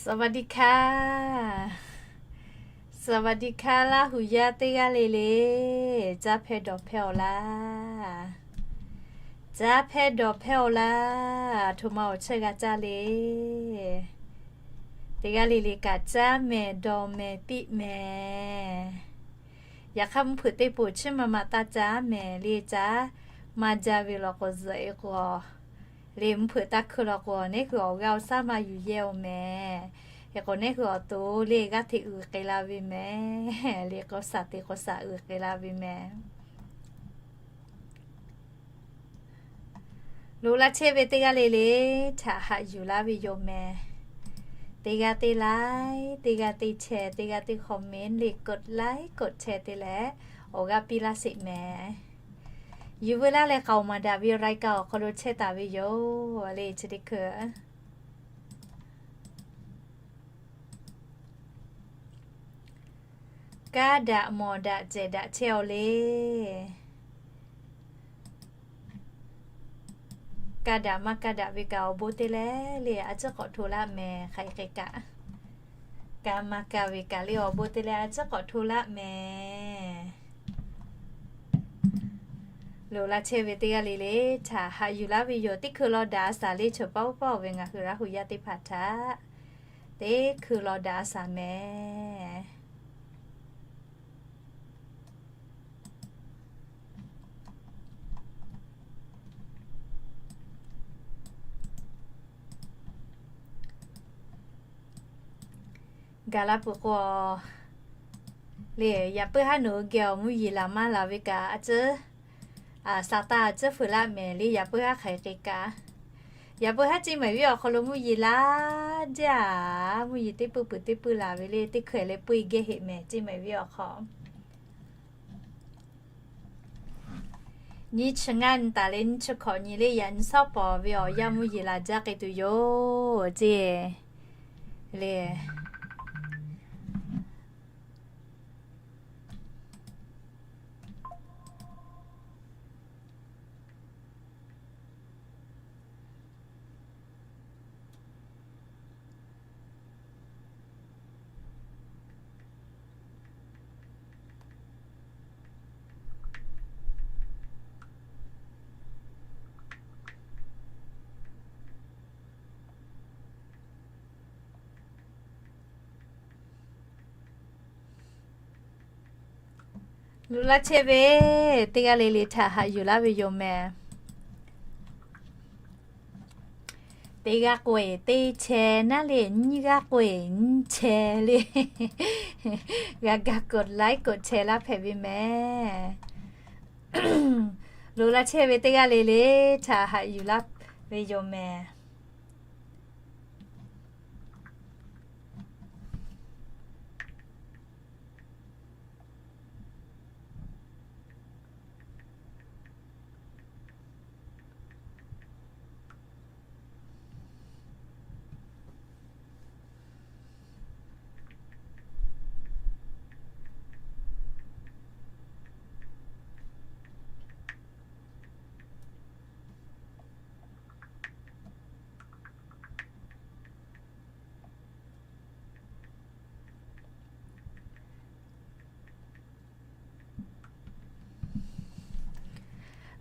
สวัสดีค่ะ สวัสดีค่ะ Laˇ huˍ yaˇ teˇ g'aˇ le le, caˇ hpehˇ dawˬ hpehˇ awˬ laˇ. Caˇ hpehˇ dawˬ hpehˇ awˬ laˇ. Htoꞈ ma awˬ chawˇ g'a caˇ le. Teˇ g'aˇ le le kaꞈ caˇ mehˍ dawˬ mehˍ piˇ mehˍ. Yaꞈ hk'aˇ mvuhˇ hpeuꞈ teˇ poˍ chi ma ma taˇ caˇ mehˍ le. Caˇ maˇ jaˇ ve law k'o zuhꞈ e k'o le, mvuhˇ hpeuꞈ taˇ hkui law k'o, neˉ hui awˬ g'aˇ awˬ shaˉ maˇ yuˬ yehˇ oˬ mehˍ. Hk'e k'o neˉ hui awˬ to le g'aˇ hteꞈ uiˍ k'ai la ve mehˍ. Le k'o shaˍ te k'o shaˍ uiˍ k'ai la ve mehˍ. Loꞈ la chehˇ ve teˇ g'aˇ le le htaꞈ haꞈ yuˬ laˇ ve yoˬ mehˍ. Teˇ g'aˇ teˇ like, teˇ g'aˇ teˇ share, teˇ g'aˇ teˇ comment le, กดไลค์ กดแชร์ te leh awˬ g'aˇ piˇ laˇ sheˍ mehˍ. Yuˬ veu laˇ leh k'aoˍ maˍ daꞈ ve รายการ awˬ hk'aw lo chehˇ taˍ ve yoˬ le. Chi teˇ hkui kaˇ daꞈ mawˬ daꞈ cehˬ daꞈ chehˇ aw le. Kaˇ daꞈ maˇ kaˇ daꞈ ve kaꞈ awˬ bon te leh le a ciˉ k'awꞈ hto laˇ mehˍ. Hk'aˬ hk'e kaꞈ, kaˇ maˇ kaˇ ve kaꞈ le awˬ bon te leh a ciˉ k'awꞈ hto laˇ mehˍ. Loꞈ la chehˇ ve teˇ g'aˇ le le htaꞈ haꞈ yuˬ laˇ ve yoˬ. Teˇ hkui law daꞈ a shaˍ le, chaw paˆ uˉ paˆ ve ngaˬ hui Laˇ huˍ yaˇ teˇ hpaˍ htaꞈ teˇ hkui law daꞈ a shaˍ mehˍ. Gaˬ la peuˬ k'o le, yaꞈ puiˉ haˉ nawˬ hui geh awˬ mvuhˇ yeˬ laˬ maˇ laˬ ve kaꞈ a ciˉ, a sha taˇ a ciˉ feu laˇ mehˍ le. Yaꞈ puiˉ haˉ hk'aˬ hk'e kaꞈ, yaꞈ puiˉ haˉ Ceˇ mehˍ viˉ awˬ hk'aw lo mvuhˇ yeˬ laˇ jaˇ. Mvuhˇ yeˬ teˇ puiˉ peuˬ teˇ puiˉ laˬ ve le, teˇ hkui leh puiˉ geh heˆ mehˍ Ceˇ mehˍ viˉ awˬ hk'aw. Nyiˇ chi ngaˇ nyi taˍ leh nyiˇ chi hkawꞈ nyi le, yaꞈ nyi shawˉ pawˍ ve awˬ yanˇ mvuhˇ yeˬ laˬ jaˇ k'ai tuˬ yoˬ ceˇ le. Loꞈ la chehˇ ve teˇ g'aˇ le le htaꞈ haꞈ yuˬ laˇ ve yoˬ mehˍ. Teˇ g'aˇ k'o eˬ teˇ chehˇ naˉ le, nyiˇ g'aˇ k'o eˬ nyiˇ chehˇ le. G'a ga กดไลค์ กดแชร์ laˇ hpehꞈ ve mehˍ. Loꞈ la chehˇ ve teˇ g'aˇ le le htaꞈ haꞈ yuˬ laˇ ve yoˬ mehˍ.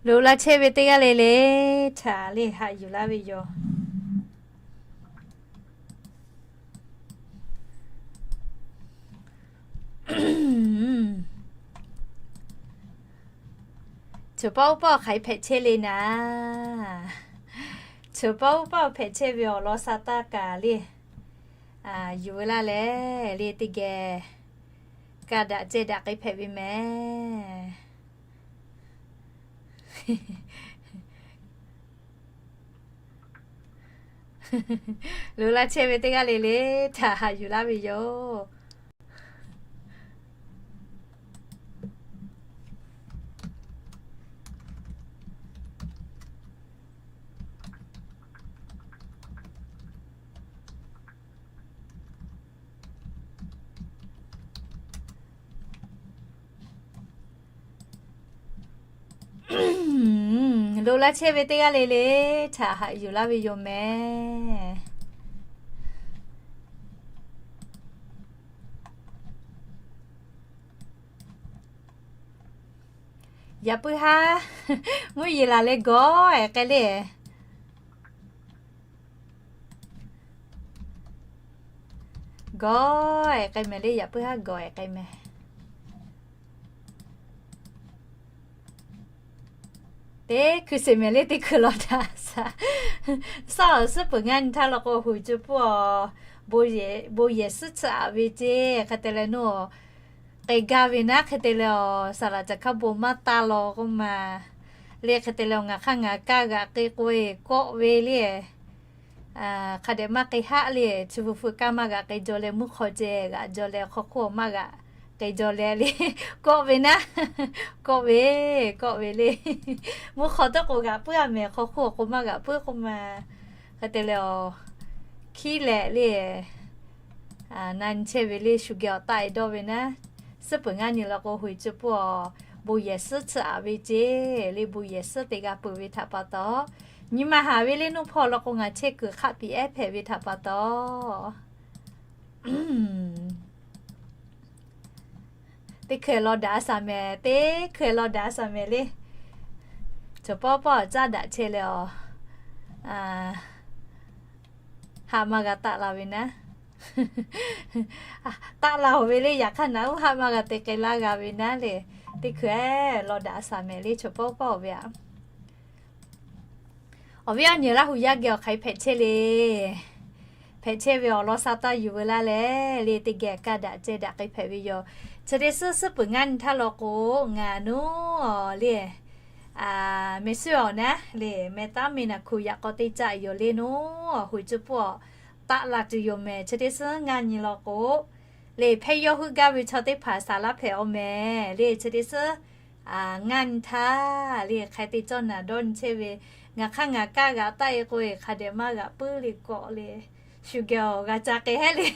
Loꞈ la chehˇ ve teˇ g'aˇ le le htaꞈ le haꞈ yuˬ laˇ ve yoˬ. Chaw paˆ uˉ paˆ hk'aˬ hk'e hpehꞈ chehˇ le naˍ. Chaw paˆ uˉ paˆ hpehꞈ chehˇ ve awˬ lawn sha taˇ kaˍ le. Yuˬ veu laˇ leh le teˇ geh kaˇ daꞈ cehˇ daꞈ k'ai hpehꞈ ve mehˍ. Loꞈ la chehˇ ve teˇ g'aˇ le le htaꞈ haꞈ yuˬ laˇ ve yoˬ. Loꞈ la chehˇ ve teˇ g'aˇ le le htaꞈ haꞈ yuˬ laˇ ve yoˬ mehˍ. Yaꞈ puiˉ haˉ, mvuhˇ yeˬ laˬ leh gawˬ ehˍ k'ai le. Gawˬ ehˍ k'ai mehˍ le, yaꞈ puiˉ haˉ gawˬ ehˍ k'ai mehˍ. Teˇ hkui sheˍ mehˍ le, teˇ hkui law daꞈ shaˍ. Saˉ awˬ suhˉ peuˬ ngaˇ nyi htaˇ law k'o, huiˍ cuˇ puˇ awˬ, bon yehˬ suhˉ tsuhꞈ aꞈ ve ceˇ hk'e te leh naˇ, k'ai gaˇ ve naˉ hk'e te leh awˬ, saˍ laꞈ caˬ hkawˇ bon maˇ taˇ law k'oˆ ma le, hk'e te leh awˬ ngaˬ hk'aˇ ngaˬ kaˇ g'aꞈ k'ai k'oˆ ve kawˆ ve le. Hk'a dehꞈ maˇ k'ai haˆ le, chi beuꞈ hpu kaˇ maˇ g'aꞈ k'ai jaw leh, mvuhˇ hk'aw ceh g'aꞈ jaw leh, hk'aw hk'oˆ maˇ g'aꞈ k'ai jaw leh le, kawˆ ve naˉ, kawˆ ve, kawˆ ve le. Mvuhˇ hk'aw tawˇ k'o g'aꞈ puiˉ a mehˍ, hk'aw hk'oˆ k'o maˇ g'aꞈ puiˉ k'oˆ ma, hk'e te leh awˬ, hkiˉ leh le, na nyi chehˇ ve le, shu geh awˬ taˆ e dawˇ ve naˉ, suhˉ peuˬ ngaˇ nyi law k'o, huiˍ cuˇ puˇ awˬ, bon yehˬ suhˉ tsuhꞈ aꞈ ve ceˇ le, bon yehˬ suhˉ teˇ g'aˇ peuˬ ve htaꞈ pa taw, nyi ma haˍ ve le, nuˇ hpawˇ law k'o ngaˬ chehˇ kuiˬ hk'aˆ piˍ ehˉ hpehꞈ ve htaꞈ pa taw, teˇ hkui law daꞈ a shaˍ mehˍ, teˇ hkui law daꞈ a shaˍ mehˍ le. Chaw pawˆ pawˆ caˇ daꞈ chehˇ leh awˬ, haˆ maˇ g'a taˆ la ve naˉ, taˆ la oˬ ve le, yaꞈ hk'aˇ naˍ uˉ haˆ maˇ g'a te k'ai laˇ g'a ve naˉ le. Teˇ hkui law daꞈ a shaˍ mehˍ le, chaw pawˆ pawˆ oˬ ve aꞈ. Awˬ viˉ awˬ nyi Laˇ huˍ yaˇ geh awˬ hk'aˬ hk'e hpehꞈ chehˇ le. Hpehꞈ chehˇ ve awˬ lawn sha taˇ yuˬ veu laˇ leh le, teˇ geh kaˇ daꞈ ceh daꞈ k'ai hpehꞈ ve yoˬ. Chi teˇ suhˉ suhˉ peuˬ ngaˇ nyi htaˇ law k'o, ngaˬ nuˇ le, meh suhˉ awˬ naˉ le, meh taˉ meh naˬ hkuˬ yaꞈ k'aw teˇ caˆ yoˬ le nuˇ, huiˍ cuˇ puˇ awˬ taˆ la tuˬ yoˬ mehˍ. Chi teˇ suhˉ ngaˇ nyi law k'o, le hpehˇ yawˇ heuˆ gaˇ ve chaw teˇ hpaˍ saˍ laˇ hpehꞈ aw mehˍ le. Chi teˇ suhˉ ngaˇ nyi htaˇ le, hk'aˬ hk'e te cawˇ naˍ dawˇ nyi chehˇ ve, ngaˬ hk'aˇ ngaˬ kaˇ g'aꞈ taˆ e k'o, hk'a dehꞈ maˇ g'aꞈ puiˉ le kawˆ le, shu geh awˬ g'a ca k'ai hehˉ le.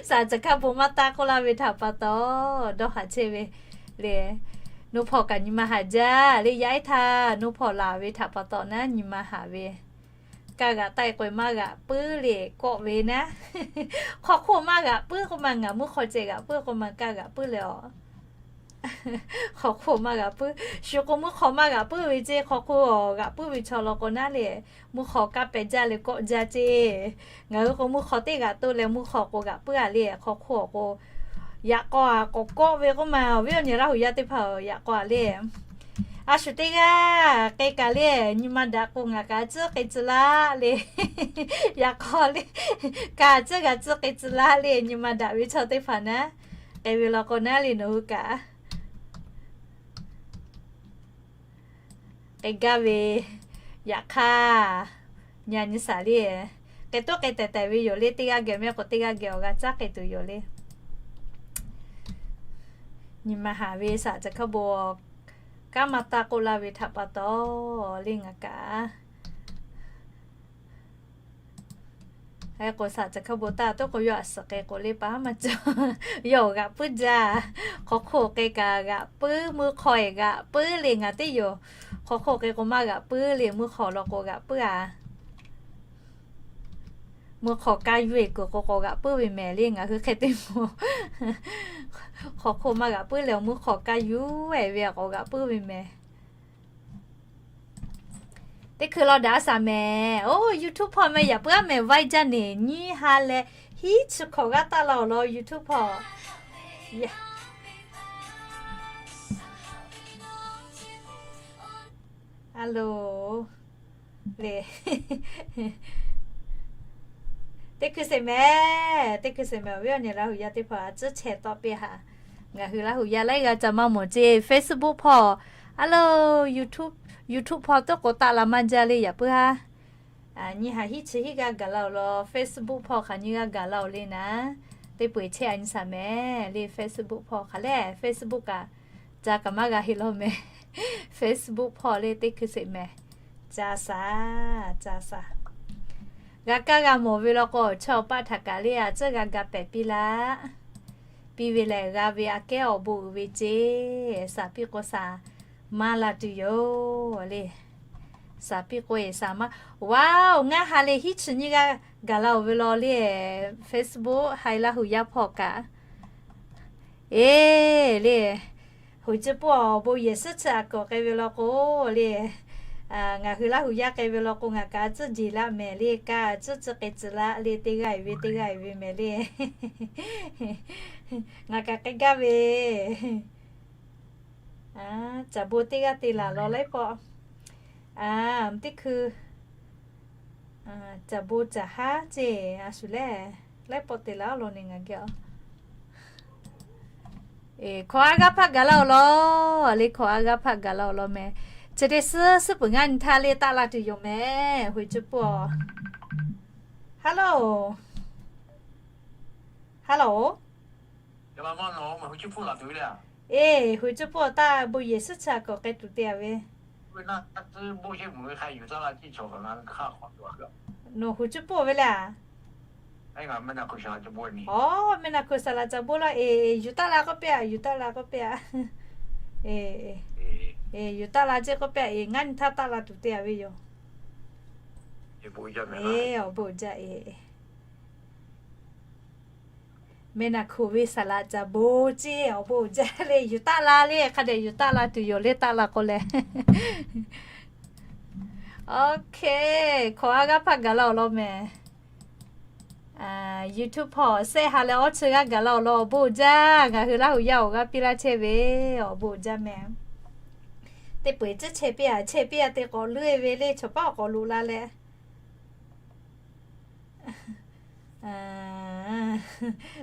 Saˍ laꞈ caˬ hkawˇ bon maˇ taˇ k'oˆ laˇ ve htaꞈ pa taw, dawˇ haˍ chehˇ ve le. Nuˇ hpawˇ kaꞈ nyi ma haˍ jaˇ le, yaˇ ehˉ htaˇ nuˇ hpawˇ laˬ ve htaꞈ pa taw naˉ nyi ma haˍ ve, kaˇ g'aꞈ taˆ e k'o maˇ g'aꞈ puiˉ le kawˆ ve naˉ, hk'aw hk'oˆ maˇ g'aꞈ puiˉ k'oˆ ma, ngaˬ mvuhˇ hk'aw ceh g'aꞈ puiˉ k'oˆ ma, kaˇ g'aꞈ puiˉ leh awˬ, hk'aw hk'oˆ maˇ g'aꞈ puiˉ. Shu k'o mvuhˇ hk'aw maˇ g'aꞈ puiˉ ve ceˇ, hk'aw hk'oˆ g'aꞈ puiˉ ve chaw law k'o naˉ le, mvuhˇ hk'aw kaˇ pehꞈ jaˇ leh kawˆ jaˇ ceˇ. Ngaˬ hui k'o mvuhˇ hk'aw teˇ g'aꞈ toˆ leh mvuhˇ hk'aw k'o g'aꞈ puiˉ a le, hk'aw hk'oˆ awˬ k'o, yaꞈ k'aw a k'awꞈ kawˆ ve k'oˆ ma, awˬ viˉ awˬ nyi Laˇ huˍ yaˇ teˇ hpaˍ yaꞈ k'aw a le. A shu teˇ g'aˇ k'ai kaꞈ le, nyi ma daꞈ k'o ngaˬ kaꞈ a ciˉ k'ai tcuh laˇ le. Yaꞈ k'aw le, kaꞈ a ciˉ g'a ciˉ k'ai tcuh laˇ le, nyi ma daꞈ ve chaw teˇ hpaˍ naˉ, k'ai ve law k'o naˉ le nawˬ hui kaꞈ k'ai gaˇ ve, yaꞈ hk'aˇ, nyi a nyi shaˍ le, k'ai toˆ k'ai tehˬ tehˬ ve yoˬ le, teˇ g'aˇ geh mehˆ k'o teˇ g'aˇ geh awˬ g'a caˉ k'ai tuˬ yoˬ le. Nyi ma haˍ ve saˍ laꞈ caˬ hkawˇ bon kanˉ maˇ taˇ k'oˆ laˇ ve htaꞈ pa taw, le ngaˬ kaꞈ k'o saˍ laꞈ caˬ hkawˇ bon taˇ toˆ k'o yawˇ a suhˍ k'ai k'o le pa maˇ cawˬ. Yawˇ awˬ g'aꞈ puiˉ jaˇ. Hk'aw hk'oˆ k'ai kaꞈ g'aꞈ puiˉ, mvuhˇ hk'aw e g'aꞈ puiˉ le ngaˬ teˇ yoˬ. Hk'aw hk'oˆ k'ai k'o maˇ g'aꞈ puiˉ le, mvuhˇ hk'aw law k'o g'aꞈ puiˉ a. Mvuhˇ hk'aw kaˇ yuˬ e kuiˬ k'o k'awꞈ g'aꞈ puiˉ ve mehˍ le ngaˬ hui hk'e te mawˬ. Hk'aw hk'oˆ maˇ g'aꞈ puiˉ leh mvuhˇ hk'aw kaˇ yuˬ e ve k'awꞈ g'aꞈ puiˉ ve mehˍ. Teˇ hkui law daꞈ a shaˍ mehˍ. Oˇ YouTube hpawˇ meh yaꞈ puiˉ a mehˍ, vaiˇ jaˇ neˍ nyiˇ ha leh hiˉ chi hkawꞈ g'aˇ taˆ la awˬ lawn YouTube hpawˇ. Hello le. Teˇ hkui sheˍ mehˍ, teˇ hkui sheˍ mehˍ, awˬ viˉ awˬ nyi Laˇ huˍ yaˇ teˇ hpaˍ a ciˉ chehˇ tawˆ piˇ haꞈ. Ngaˬ hui Laˇ huˍ yaˇ laiˉ g'a ca maˇ mawˬ ceˇ Facebook hpawˇ, a lo YouTube, YouTube hpawˇ toˆ k'o taˆ la maˇ jaˇ le yaꞈ puiˉ haˉ. Nyiˇ ha hiˉ chi hiˉ g'aˇ gaˬ la awˬ lawn Facebook hpawˇ hk'aˬ nyiˇ g'aˇ gaˬ la awˬ le naˉ, teˇ peu eˬ chehˇ a nyi shaˍ mehˍ le. Facebook hpawˇ hk'aˬ le, Facebook kaꞈ ca kaꞈ maˇ g'a heˆ law mehˍ. Facebook hpawˇ le teˇ hkui sheˍ mehˍ. Ca shaˍ, ca shaˍ. G'a kaˇ g'a mawˬ ve law k'o chaw paˆ htaꞈ kaꞈ le a ciˉ g'a ga pehˍ piˇ laˇ. Piˇ ve lehˬ g'a ve aꞈ kehˉ awˬ bon uiˍ ve ceˇ. Shaˍ piˇ k'o shaˍ maˇ la tuˬ yoˬ le. Shaˍ piˇ k'o e shaˍ maˇ, wa oˬ ngaˇ ha leh hiˉ chi nyiˇ g'aˇ gaˬ la oˬ ve law le. Facebook ha e Laˇ huˍ yaˇ hpawˇ kaꞈ, e le, Huiˍ cuˇ puˇ awˬ bon yehˬ suhˉ chi aꞈ kawꞈ k'ai ve law k'o le, ngaˬ hui Laˇ huˍ yaˇ k'ai ve law k'o, ngaˬ kaꞈ a tcuhˉ jeˬ laˇ mehˍ le, kaꞈ a tcuhˉ tcuhˉ k'ai tcuhˉ laˇ le, teˇ g'aˇ ve teˇ g'aˇ ve mehˍ le. Ngaˬ kaꞈ k'ai gaˇ ve. Caˬ bon teˇ g'aˇ te laˬ law laiˉ pawˆ. Teˇ hkui caˬ bon caˬ haˉ ceˇ a shuˍ lehˬ, laiˉ pawˆ te laˬ law ne ngaˬ geh a. Hkawꞈ a g'aˇ hpaˆ gaˬ laˇ awˬ lawn le, hkawꞈ a g'aˇ hpaˆ gaˬ laˇ awˬ lawn mehˍ. Chi teˇ suhˉ suhˉ peuˬ ngaˇ nyi htaˇ le taˆ la tuˬ yoˬ mehˍ, Huiˍ cuˇ puˇ a. Hello, hello. Eˬ, Huiˍ cuˇ puˇ taˇ bon yehˬ suhˉ chi aꞈ kawꞈ k'ai tuˬ te a ve. Nawˬ Huiˍ cuˇ puˇ ve le a. Aˬ, mehˆ na hkui saˍ laꞈ caˬ bon laˇ, eˬ, yuˬ taˆ la k'oˆ piˇ a, yuˬ taˆ la k'oˆ piˇ a. Eˬ, yuˬ taˆ la ceˇ k'oˆ piˇ a, eˬ, ngaˇ nyi htaˇ taˆ la tuˬ te a ve yoˬ. Eˬ, awˬ bon jaˇ eˬ. Mehˆ na hkui ve saˍ laꞈ caˬ bon ceˇ awˬ bon jaˇ le, yuˬ taˆ la le, hk'a dehꞈ yuˬ taˆ la tuˬ yoˬ le, taˆ la k'o leh. Okay, hkawꞈ a g'aˇ hpaˆ gaˬ laˇ awˬ lawn mehˍ. YouTube hpawˇ share ha leh awˬ chi g'aˇ gaˬ laˇ awˬ lawn awˬ bon jaˇ, ngaˬ hui Laˇ huˍ yaˇ awˬ g'aˇ piˇ laˇ chehˇ ve awˬ bon jaˇ mehˍ. Teˇ peu eˬ ciˉ chehˇ piˇ a, chehˇ piˇ a te k'awꞈ leuˉ e ve le, chaw paˉ awˬ k'awꞈ loꞈ la leh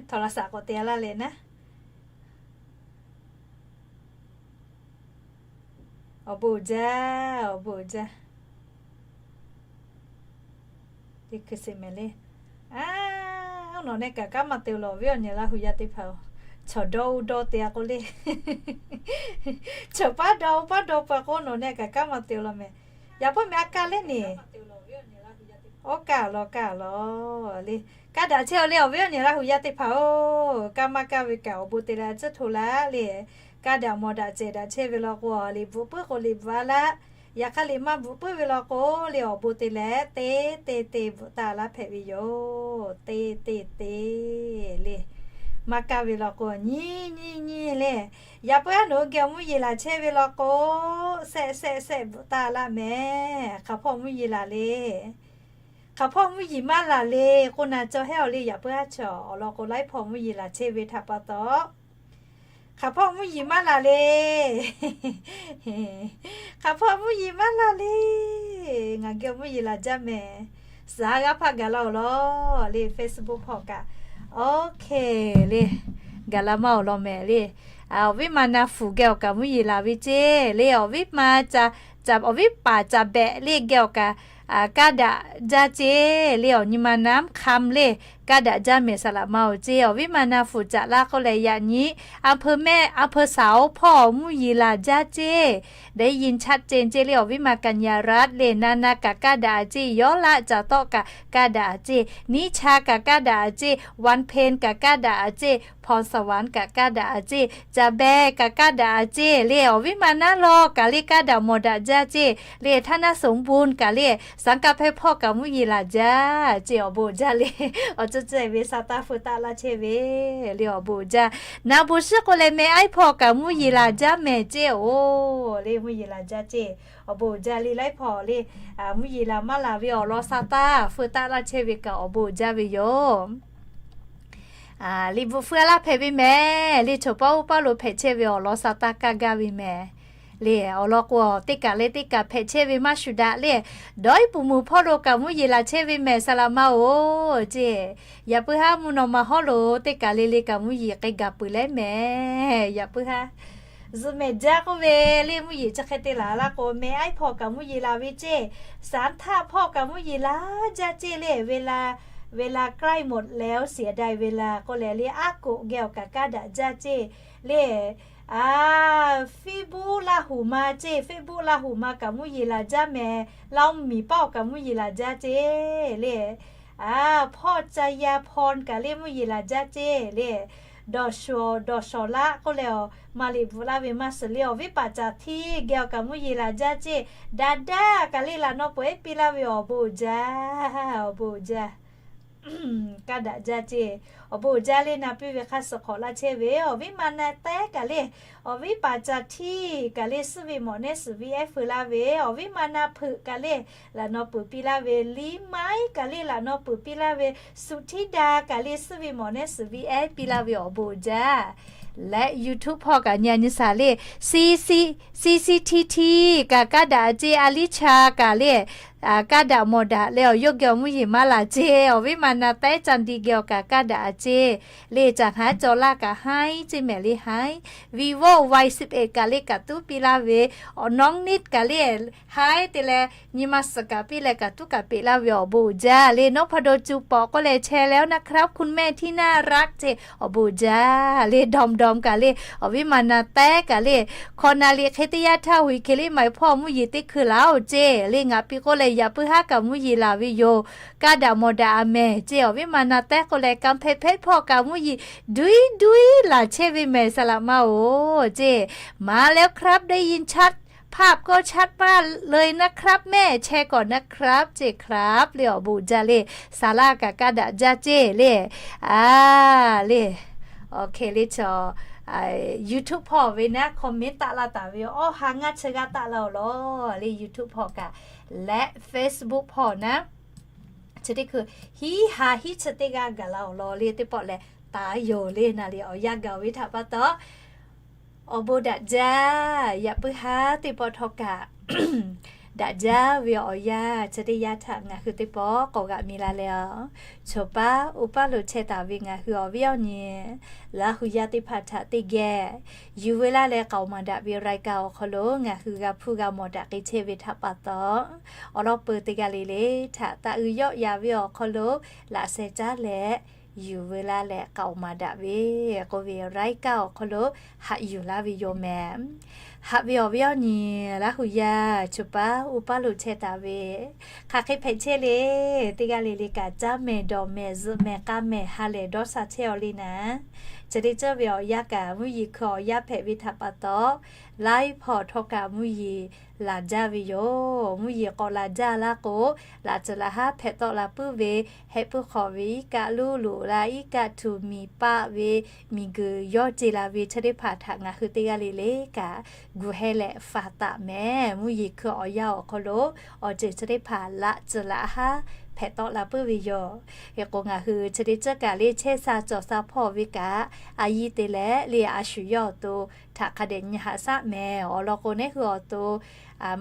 htawˇ laꞈ shaꞈ k'awꞈ te a laˇ leh naˉ. Awˬ bon jaˇ, awˬ bon jaˇ. Teˇ hkui sheˍ mehˍ le. A, nawˬ neh kaꞈ kanˉ maˇ te law, awˬ viˉ awˬ nyi Laˇ huˍ yaˇ teˇ hpaˍ-oˬ, chaw dawˇ uˉ dawˇ te a k'o le. Chaw paˉ dawˇ uˉ paˉ dawˇ pa k'o, nawˬ neh kaꞈ kanˉ maˇ te law mehˍ. Yaꞈ hpawˇ mehˍ a kaˇ lehˉ neˬ. Awˉ kaˇ law kaˇ law le. Kaˇ daꞈ chehˇ a le, awˬ viˉ awˬ nyi Laˇ huˍ yaˇ teˇ hpaˍ-oˬ, kaˇ maˇ kaˇ ve kaꞈ awˬ bon te leh a tcuhˉ hto laˇ le. Kaˇ daꞈ mawˬ daꞈ cehˬ daꞈ chehˇ ve law k'o, liꞈ bvuhꞈ puiˉ k'o liꞈ bvuhꞈ a laˇ. Yaꞈ hk'aˇ liꞈ maˇ bvuhꞈ puiˉ ve law k'o le, awˬ bon te leh te te te bvuhꞈ taˍ laˇ hpehꞈ ve yoˬ. Te te te le. Maˇ kaˇ ve law k'o, nyi nyi nyi le. Yaꞈ puiˉ haˉ nawˬ hui geh mvuhˇ yeˬ laˬ chehˇ ve law k'o, shehˆ shehˆ shehˆ bvuhꞈ taˍ laˇ mehˍ. Hk'aˬ hpawˇ mvuhˇ yeˬ laˬ le. Hk'aˬ hpawˇ mvuhˇ yeˬ maˇ laˬ le k'o, na cawˬ hehˉ awˬ le, yaꞈ puiˉ haˉ chaw awˬ lawn k'o, laiˉ hpawˇ mvuhˇ yeˬ laˬ chehˇ ve htaꞈ pa taw, hk'aˬ hpawˇ mvuhˇ yeˬ maˇ laˬ le. Hk'aˬ hpawˇ mvuhˇ yeˬ maˇ laˬ le. Ngaˬ geh mvuhˇ yeˬ laˬ jaˇ mehˍ. Suhˍ ha g'aˇ hpaˆ gaˬ laˇ awˬ lawn le, Facebook hpawˇ kaꞈ. Okay le. Gaˬ la maˇ awˬ lawn mehˍ le. Awˬ viˉ ma na fuˍ geh awˬ kaꞈ mvuhˇ yeˬ laˬ ve ceˇ le, awˬ viˉ ma ca, awˬ viˉ paˍ ca behꞈ le geh awˬ kaꞈ kaˇ daꞈ jaˇ ceˇ le, awˬ nyi ma naˉ hk'aˇ le, kaˇ daꞈ jaˇ mehˍ saˍ laꞈ ma-oˬ ceˇ. Awˬ viˉ ma na fuˍ caꞈ laˇ k'oˆ leh yaꞈ nyi, a hpeu mehˆ a hpeu saˍ-oˬ hpawˇ mvuhˇ yeˬ laˬ jaˇ ceˇ. Deꞈ yin chaˆ ceh ceˇ le, awˬ viˉ ma kaꞈ nyi a raˆ le, na na kaꞈ kaˇ daꞈ a ceˇ, yawˇ laˆ ca tawˆ kaꞈ kaˇ daꞈ a ceˇ, niˇ cha kaꞈ kaˇ daꞈ a ceˇ, วันเพ็ญ kaꞈ kaˇ daꞈ a ceˇ, พรสวรรค์ kaꞈ kaˇ daꞈ a ceˇ, เจ้าแม่ kaꞈ kaˇ daꞈ a ceˇ le, awˬ viˉ ma naˉ law kaꞈ le kaˇ daꞈ mawˬ daꞈ jaˇ ceˇ le, ธนสมบูรณ์ kaꞈ le, saˍ kaˇ hpehˇ hpawˇ kaꞈ mvuhˇ yeˬ laˬ jaˇ ceˇ, awˬ bon jaˇ le. Awˬ ceuˬ ceuˬ ve sa taˇ feu taˆ laˇ chehˇ ve le, awˬ bon jaˇ. Na bon shiˉ k'oˆ leh meh aiˉ hpawˇ kaꞈ mvuhˇ yeˬ laˬ jaˇ mehˍ ceˇ-oˬ le, mvuhˇ yeˬ laˬ jaˇ ceˇ. Awˬ bon jaˇ le, laiˉ hpawˇ le, mvuhˇ yeˬ laˬ maˇ laˬ ve awˬ lawn sa taˇ feu taˆ laˇ chehˇ ve kaꞈ awˬ bon jaˇ ve yoˬ. Liꞈ bvuhꞈ feu a laˇ hpehꞈ ve mehˍ le, chaw paˉ oˇ paˉ lo hpehꞈ chehˇ ve awˬ lawn sa taˇ kaˇ gaˇ ve mehˍ le. Awˬ lawn k'o, teˇ kaˬ leh teˇ kaˬ hpehꞈ chehˇ ve maˇ shuˍ daꞈ le. Dawˇ iˉ puˍ muˍ hpawˇ lo kaꞈ mvuhˇ yeˬ laˬ chehˇ ve mehˍ saˍ laꞈ ma-oˬ ceˇ. Yaꞈ puiˉ haˉ mvuhˇ naw ma hawˉ lo teˇ kaˬ le le kaꞈ mvuhˇ yeˬ k'ai gaˬ peuˬ leh mehˍ. Yaꞈ puiˉ haˉ zuhꞈ mehˍ jaˇ k'oˆ ve le, mvuhˇ yeˬ chi hk'e te laˬ laˇ k'o, meh aiˉ hpawˇ kaꞈ mvuhˇ yeˬ laˬ ve ceˇ. Saˍ htaˆ hpawˇ kaꞈ mvuhˇ yeˬ laˬ jaˇ ceˇ le. เวลา ใกล้หมดแล้ว เสียดายเวลา k'oˆ leh le, aˉ koꞈ geh awˬ kaꞈ kaˇ daꞈ jaˇ ceˇ le. Facebook Laˇ huˍ ma ceˇ, Facebook Laˇ huˍ ma kaꞈ mvuhˇ yeˬ laˬ jaˇ mehˍ. Laˇ miˬ paˆ awˬ kaꞈ mvuhˇ yeˬ laˬ jaˇ ceˇ le. Hpawˇ ca ya hpawˇ kaꞈ le mvuhˇ yeˬ laˬ jaˇ ceˇ le. Dawˬ shawˍ dawˬ shawˍ laˆ k'oˆ leh, awˬ ma liꞈ bvuhꞈ laˇ ve maˇ shiˍ le, awˬ viˉ paˍ caˬ htiˇ geh awˬ kaꞈ mvuhˇ yeˬ laˬ jaˇ ceˇ. Daꞈ daꞈ kaꞈ le laꞈ naw peuˬ ehˉ piˇ laˇ ve awˬ bon jaˇ, awˬ bon jaˇ. kaˇ daꞈ jaˇ ceˇ. Awˬ bon uiˍ jaˇ le. Na piˇ ve hk'a suhˍ hk'awꞈ laˇ chehˇ ve awˬ viˉ ma na tehˉ kaꞈ le, awˬ viˉ paˍ caˬ htiˇ kaꞈ le, suhˉ ve mawˬ nehˉ suhˍ ve ehˉ feu laˇ ve awˬ viˉ ma na hpeuꞈ kaꞈ le, laꞈ naw peuˬ piˇ laˇ ve liˇ maiˉ kaꞈ le, laꞈ naw peuˬ piˇ laˇ ve suꞈ htiˇ daꞈ kaꞈ le, suhˉ ve mawˬ nehˉ suhˍ ve ehˉ piˇ laˇ ve awˬ bon uiˍ jaˇ. Leh YouTube hpawˇ kaꞈ nyi a nyi shaˍ le, C C T T kaꞈ kaˇ daꞈ ceˇ, a liˇ cha kaꞈ le, kaˇ daꞈ mawˬ daꞈ leh awˬ yawˇ geh awˬ mvuhˇ yeˬ maˇ laˬ ceˇ. Awˬ viˉ ma na tehˉ caˇ di geh awˬ kaꞈ kaˇ daꞈ ceˇ. Le caˬ hnaˉ cawˬ laˇ kaꞈ haiˉ ceˇ mehˍ le haiˉ. Vivo Y six X kaꞈ le kaꞈ tuˉ piˇ laˇ ve, awˬ nawˉ niꞈ kaꞈ le haiˉ te leh nyi ma suhˍ kaꞈ piˇ leh kaꞈ tuˉ kaꞈ peꞈ laˇ ve awˬ bon uiˍ jaˇ. Le นพดล Juˇ pawˍ k'oˆ leh แชร์แล้วนะครับ คุณแม่ที่น่ารัก ceˇ awˬ bon uiˍ jaˇ. Le dawˇ dawˇ kaꞈ le awˬ viˉ ma na tehˉ kaꞈ le, hkawꞈ naˍ riˍ hk'e teˇ yanˇ htaˇ huiˍ hk'e le maˍ hpawˇ mvuhˇ yeˬ teˇ hkui laˬ-oˬ ceˇ. Le ngaˬ piˇ k'oˆ leh yaꞈ puiˉ haˉ kaꞈ mvuhˇ yeˬ laˬ ve yoˬ. Kaˇ daꞈ mawˬ daꞈ a mehˍ ceˇ. Awˬ viˉ ma na tehˉ k'oˆ leh kanˇ hpehˇ hpehˇ hpawˇ kaꞈ mvuhˇ yeˬ duiˉ duiˉ laˬ chehˇ ve mehˍ saˍ laꞈ ma-oˬ ceˇ. มาแล้วครับ ได้ยินชัด ภาพก็ชัดมากเลยนะครับ แม่ แชร์ก่อนนะครับ ceˇ ครับ le awˬ bon uiˍ jaˇ le. Saˍ laꞈ kaꞈ kaˇ daꞈ jaˇ ceˇ le. A le, OK le chaw, YouTube hpawˇ ve naˉ comment taˆ laˇ taˍ ve awˬ ha ngaˇ chi g'aˇ taˆ laˇ-oˬ lawˬ le. YouTube hpawˇ kaꞈ leh Facebook hpawˇ naˉ chi teˇ hkui hiˉ ha hiˉ chi teˇ g'aˇ gaˬ laˇ-oˬ lawˬ le. Teˇ pawˆ lehˬ taˍ yoˬ le. Naˍ riˍ awˬ yanˇ gaˬ-oˬ ve htaꞈ pa taw awˬ bon daꞈ jaˇ. Yaꞈ puiˉ haˉ teˇ pawˆ htawˇ kaꞈ daꞈ jaˇ ve awˬ yanˇ chi teˇ yanˇ htaꞈ ngaˬ hui teˇ pawˆ k'awꞈ g'aꞈ mi la leh-aˬ, choˬ paˉ uˉ paˉ lo chehˇ taˍ ve ngaˬ hui awˬ viˉ awˬ nyi Laˇ hu yaˇ teˇ hpaˍ htaꞈ teˇ geh yuˬ veu laˇ leh k'aoˍ maˍ daꞈ ve รายการ awˬ hk'aw lo ngaˬ hui g'a hpuˇ g'a mawˬ daꞈ k'ai chehˇ ve htaꞈ pa taw, awˬ lawn peuˬ teˇ g'aˇ le le htaꞈ taˇ uiˍ yawˆ ya ve awˬ hk'aw lo laꞈ sheh caˉ leh yuˬ veu laˇ leh k'aoˍ maˍ daꞈ ve k'oˆ ve รายการ awˬ hk'aw lo haꞈ yuˬ laˇ ve yoˬ mehˍ. Haꞈ ve awˬ viˉ awˬ nyi Laˇ hu yaˇ choˬ paˉ uˉ paˉ lo chehˇ taˍ ve, hk'aˬ hk'e hpehꞈ chehˇ le. Teˇ g'aˇ le le kaꞈ caˇ mehˍ dawˬ mehˍ zuhꞈ mehˍ k'a mehˍ ha lehˬ dawˇ sha chehˇ-aw le naˉ, chi teˇ ceuˬ ve awˬ yanˇ kaꞈ mvuhˇ yeˬ hkui awˬ yanˇ hpehꞈ ve htaꞈ pa taw, live hpawˇ htawˇ kaꞈ mvuhˇ yeˬ laˬ jaˇ ve yoˬ. Mvuhˇ yeˬ k'awꞈ laˬ jaˇ laˇ k'o, laꞈ tcuh laꞈ haˉ hpehꞈ tawˆ la puiˉ ve, heh puiˉ hk'awꞈ ve iˉ kaˆ luˉ loꞈ la iˉ kaˆ htuꞈ miˬ paˆ ve miˬguiˬ yawˇ ce la ve chi teˇ hpaˍ htaꞈ ngaˬ hui teˇ g'aˇ le le kaꞈ gu heh leh faˍ taˍ mehˍ. Mvuhˇ yeˬ hkui awˬ yanˇ awˬ hk'aw lo awˬ ceuˬ chi teˇ hpaˍ laꞈ tcuh laꞈ haˉ hpehꞈ tawˆ la puiˉ ve yoˬ. Hk'e k'o ngaˬ hui chi teˇ ceuˬ kaꞈ le chehˇ sha cawˬ sha hpawˇ ve kaꞈ a yiˇ te leh le a shu yawˇ awˬ to htaꞈ hk'a dehꞈ nyi haꞈ shaˉ mehˍ. Awˬ lawn k'o, nehˉ hui awˬ to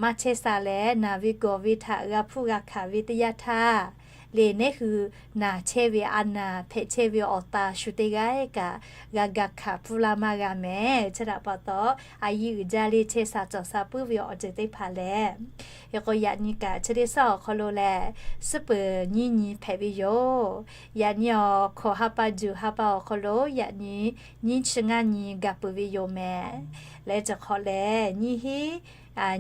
maˇ chehˇ sha leh naˬ ve gawˬ ve htaꞈ g'a hpuˇ g'a hkanˍ ve teˇ yanˇ htaˇ, le nehˉ hui naˬ chehˇ ve a naˬ hpehꞈ chehˇ ve awˬ ta shu teˇ g'aˇ kaꞈ g'a ga hkanˍ hpuˇ laˇ maˇ g'a mehˍ. Chi htaꞈ pa taw, a yiˇ uiˍ jaˇ le chehˇ sha cawˬ sha puiˉ ve awˬ ceuˬ teˇ hpaˍ lehˬ, hk'e k'o yaꞈ nyi kaꞈ chi teˇ shaˉ awˬ hk'aw lo lehˬ, suhˉ peuˬ nyiˇ nyi hpehꞈ ve yoˬ. Yaꞈ nyi awˬ hkawꞈ ha pa juˬ ha pa awˬ hk'aw lo yaꞈ nyi nyiˇ chi ngaˇ nyi gaˬ peuˬ ve yoˬ mehˍ. Leh chi hk'awꞈ lehˬ, nyiˇ hinˉ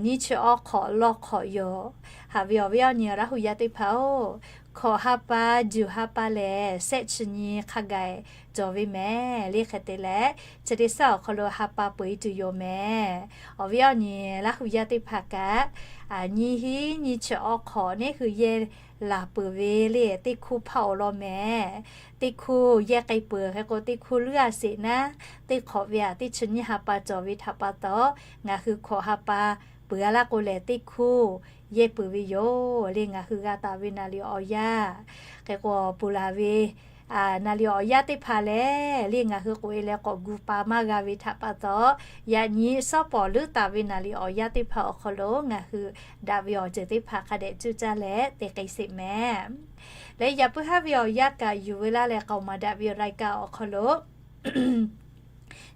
nyiˇ chi awˇ hk'awꞈ lawˇ hk'awꞈ yoˬ. Haꞈ ve awˬ viˉ awˬ nyi Laˇ hu yaˇ teˇ hpaˍ-oˬ, hkawꞈ ha pa juˬ ha pa lehˬ, shehˆ chi nyi hk'a gaˬ cawˬ ve mehˍ. Le hk'e te leh, chi teˇ shaˉ awˬ hk'aw lo ha pa peuˬ e tuˬ yoˬ mehˍ. Awˬ viˉ awˬ nyi Laˇ hu yaˇ teˇ hpaˍ kaꞈ, nyiˇ hinˉ nyiˇ chi awˇ hk'awꞈ nehˉ hui yehˇ laˬ peuˬ ve le teˇ hkuˇ hpaˇ awˬ lawn mehˍ. Teˇ hkuˇ yehˇ k'ai peuˬ. Hk'e k'o, teˇ hkuˇ leuˉ a sheˍ naˉ, teˇ hk'awꞈ ve aꞈ teˇ chi nyiˇ ha pa cawˬ ve htaꞈ pa taw, ngaˬ hui hkawꞈ ha pa peuˬ a laˇ k'o lehˬ, teˇ hkuˇ yehˇ peuˬ ve yoˬ. Le ngaˬ hui g'a taˍ ve naˍ riˍ awˬ yanˇ, hk'e k'o, peuˬ laˬ ve naˍ riˍ awˬ yanˇ teˇ hpaˍ lehˬ, le ngaˬ hui k'oꞈ e leh k'awꞈ gu pa maˇ g'a ve htaꞈ pa taw, yaꞈ nyi shawˉ pawˍ leuˉ taˍ ve naˍ riˍ awˬ yanˇ teˇ hpaˍ awˬ hk'aw lo ngaˬ hui daꞈ ve awˬ ceuˬ teˇ hpaˍ hk'a dehꞈ cuˇ caˇ leh te k'ai sheˍ mehˍ. Leh yaꞈ puiˉ haˉ ve awˬ yanˇ kaꞈ yuˬ veu laˇ leh k'aoˍ maˍ daꞈ ve รายการ awˬ hk'aw lo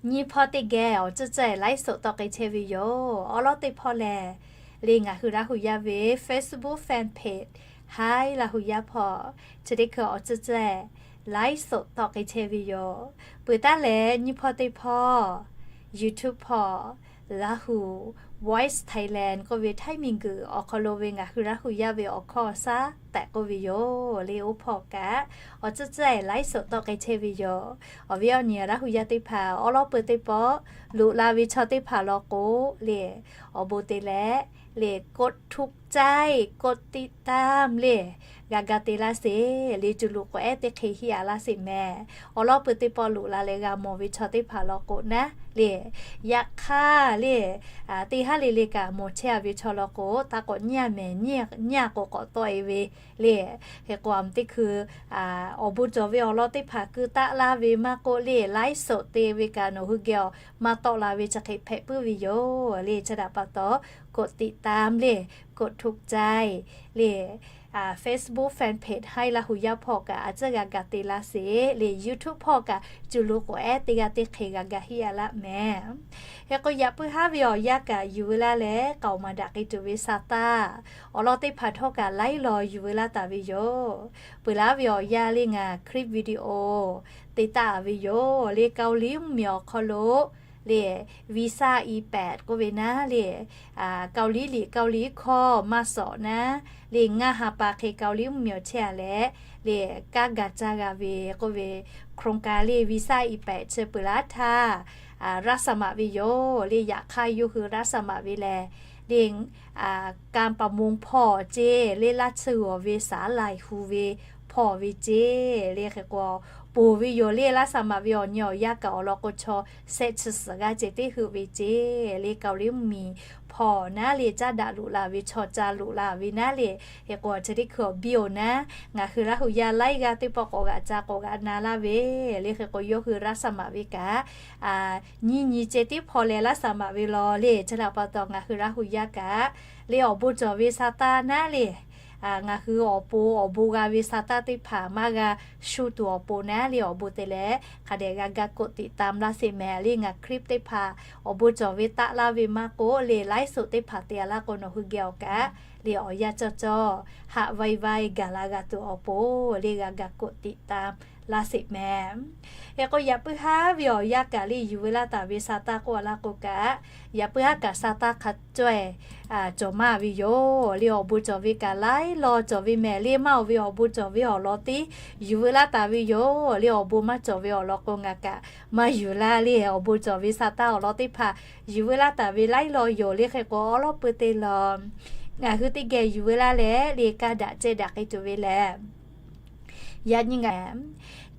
nyiˇ hpawˇ teˇ geh awˬ tcuhˇ tcuhˇ ไลฟ์สด tawˆ k'ai chehˇ ve yoˬ. Awˉ lawˉ teˇ hpawˇ lehˬ, le ngaˬ hui Laˇ hu yaˇ ve Facebook fanpage Hi Laˇ hu yaˇ hpawˇ chi teˇ hkui awˬ tcuhˇ tcuhˇ ไลฟ์สด tawˆ k'ai chehˇ ve yoˬ. Peuˬ taˉ leh nyiˇ hpawˇ teˇ hpawˇ YouTube hpawˇ Laˇ hu Voice Thailand k'oˆ ve Htaiˇ miˬguiˬ awˬ hk'aw lo ve ngaˬ hui Laˇ hu yaˇ ve awˬ hkawˇ awˬ shaˉ tehꞈ k'oˆ ve yoˬ. Le oˇ hpawˇ kaꞈ awˬ tcuhˇ tcuhˇ ไลฟ์สด tawˆ k'ai chehˇ ve yoˬ. Awˬ viˉ awˬ nyi Laˇ hu yaˇ teˇ hpaˍ awˉ lawˉ peuˬ teˇ pawˆ loꞈ la ve chaw teˇ hpaˍ law k'o, le awˬ bon te leh le กดถูกใจ กดติดตาม le g'a ga te laˇ sheˍ le, cuˬ loꞈ k'awꞈ ehˉ teˇ hk'e hiˆ a laˇ sheˍ mehˍ. Awˬ lawn peuˬ teˇ pawˆ loꞈ la leh g'a mawˬ ve chaw teˇ hpaˍ law k'o naˉ le, yaꞈ hk'aˇ le, teˇ haˉ le le kaꞈ mawˬ chehˇ a ve chaw law k'o, taˇ k'awꞈ nyi a mehˍ, nyi a k'o k'awꞈ tawˆ e ve le. Hk'e k'o a meh teˇ hkui awˬ bon cawˬ ve awˬ lawn teˇ hpaˍ keu taˆ laˇ ve maˇ k'oˆ le, ไลฟ์สด te ve kaꞈ nawˬ hui geh awˬ maˇ tawˆ la ve chi hk'e hpehꞈ puiˉ ve yoˬ le. Chi htaꞈ pa taw กดติดตาม le, กดถูกใจ le, Facebook fan page Haiˉ Laˇ Hu Yaˇ hpawˇ kaꞈ a tcuhˉ g'a ga te laˇ sheˍ le, YouTube hpawˇ kaꞈ cuˬ loꞈ k'awꞈ ehˉ teˇ g'aˇ teˇ hk'e g'a ga hiˆ a laˇ mehˍ. Hk'e k'o yaꞈ puiˉ haˉ ve awˬ yanˇ kaꞈ yuˬ veu laˇ leh k'aoˍ maˍ daꞈ k'ai tuˬ ve sa taˇ awˬ lawn teˇ hpaˍ htawˇ kaꞈ laiˉ law yuˬ veu laˇ taˍ ve yoˬ. Peuˬ laˉ ve awˬ yanˇ le ngaˬ คลิปวิดีโอ te taˆ a ve yoˬ le. Kaoˍliˇ mvuhˇmiˬ awˬ hk'aw lo le, visa E pad k'oˆ ve naˉ le, Kaoˍliˇ liꞈ Kaoˍliˇ hkawˇ maˇ sawꞈ naˉ le, ngaˇ ha pa hk'e Kaoˍliˇ mvuhˇmiˬ awˬ chehˇ a leh le, kanˉ ga caˇ g'a ve k'oˆ ve โครงการ le, visa E pad chi peuˬ laˇ htaˇ รับสมัคร ve yoˬ le. Yaꞈ hk'aˇ yawˇ hui รับสมัคร ve lehˬ le, การประมง hpawˇ ceˇ le, laˇ tsuhˇ g'awˬ ve สาหร่าย hu ve hpawˇ ve ceˇ le. Hk'e k'o ponˬ ve yoˬ le. รับสมัคร ve awˬ nyi awˬ yanˇ kaꞈ awˬ lawn k'o chaw shehˆ chi suhˍ g'aˇ ceh teˇ heuˆ ve ceˇ le. Kaoˍliˇ mvuhˇmiˬ hpawˇ naˉ le, caˉ daꞈ loꞈ la ve chaw ca loꞈ la ve naˉ le. Hk'e k'o chi teˇ hkui awˬ biˇ oˬ naˉ, ngaˬ hui Laˇ Hu Yaˇ laiˉ g'aˇ teˇ pawˆ k'awꞈ g'aꞈ ca k'awꞈ g'aꞈ na laˇ ve le. Hk'e k'o yawˇ hui รับสมัคร ve kaꞈ nyiˇ nyi ceh tiˉ hpawˇ leh รับสมัคร ve law le. Chi htaꞈ pa taw ngaˬ hui Laˇ Hu Yaˇ kaꞈ le awˬ bon cawˬ ve sa taˇ naˉ le, ngaˬ hui awˬ pon awˬ bon g'a ve sa taˇ teˇ hpaˍ maˇ g'a shu tuˬ awˬ pon naˉ le, awˬ bon te leh hk'a dehꞈ g'a ga กดติดตาม laˇ sheˍ mehˍ le. Ngaˬ คลิป teˇ hpaˍ awˬ bon cawˬ ve taˆ laˇ ve maˇ k'oˆ le, ไลฟ์สด teˇ hpaˍ te a laˇ k'o nawˬ hui geh awˬ kaꞈ le awˬ yanˇ cawˇ cawˇ haꞈ vaiˇ vaiˇ gaˬ la g'a tuˬ awˬ pon le g'a ga กดติดตาม laˇ sheˍ mehˍ. Hk'e k'o yaꞈ puiˉ haˉ ve awˬ yanˇ kaꞈ le yuˬ veu laˇ taˍ ve sa taˇ k'oˆ a laˇ k'o kaꞈ, yaꞈ puiˉ haˉ kaꞈ sa taˇ hk'a caweh cawˬ maˇ ve yoˬ le. Awˬ bon cawˬ ve kaꞈ laiˉ law cawˬ ve mehˍ le. Maˇ oˬ ve awˬ bon cawˬ ve awˬ lawn tiˉ yuˬ veu laˇ taˍ ve yoˬ le. Awˬ bon maˇ cawˬ ve awˬ lawn k'o ngaˬ kaꞈ maˇ yuˬ laˇ le. Awˬ bon cawˬ ve sa taˇ awˬ lawn teˇ hpaˍ yuˬ veu laˇ taˍ ve laiˉ law yoˬ le. Hk'e k'o awˉ lawˉ peu te law ngaˬ hui teˇ geh yuˬ veu laˇ leh le, kanˇ daꞈ ceh daꞈ k'ai tuˬ ve lehˬ, yaꞈ nyi ngaˬ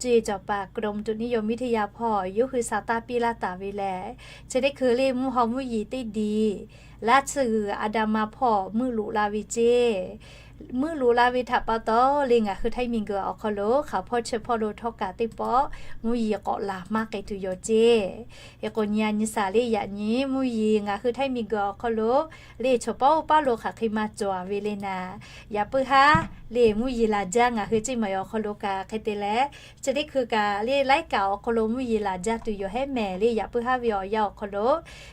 ceˇ cawˬ paˍ กรมอุตุนิยมวิทยา hpawˇ yawˇ hui sa taˇ piˇ laˇ taˍ ve lehˬ, chi teˇ hkui le mvuhˇ haw mvuhˇ yeˬ teˇ diˬ laˇ tsuhˇ g'uiˬ อันดามัน hpawˇ meuˆ loꞈ la ve ceˇ. Meuˆ loꞈ la ve htaꞈ pa taw le ngaˬ hui htaiˇ miˬguiˬ awˬ hk'aw lo hk'aˬ hpawˇ chi hpawˇ lo htawˇ kaꞈ teˇ pawˆ mvuhˇ yeˬ k'awꞈ laˬ maˇ k'ai tuˬ yoˬ ceˇ. Hk'e k'o nyi a nyi saˍ le yaꞈ nyi mvuhˇ yeˬ ngaˬ hui htaiˇ miˬguiˬ awˬ hk'aw lo le chaw paˉ oˇ paˉ lo hk'aˬ hk'e maˇ cawˬ a ve le naˍ, yaꞈ puiˉ haˉ le mvuhˇ yeˬ laˬ jaˇ ngaˬ hui ceˇ maˬ awˬ hk'aw lo kaꞈ hk'e te leh, chi teˇ hkui kaꞈ le laiˉ kaꞈ awˬ hk'aw lo mvuhˇ yeˬ laˬ jaˇ tuˬ yoˬ hehˉ mehˍ le. Yaꞈ puiˉ haˉ ve awˬ yanˇ awˬ hk'aw lo,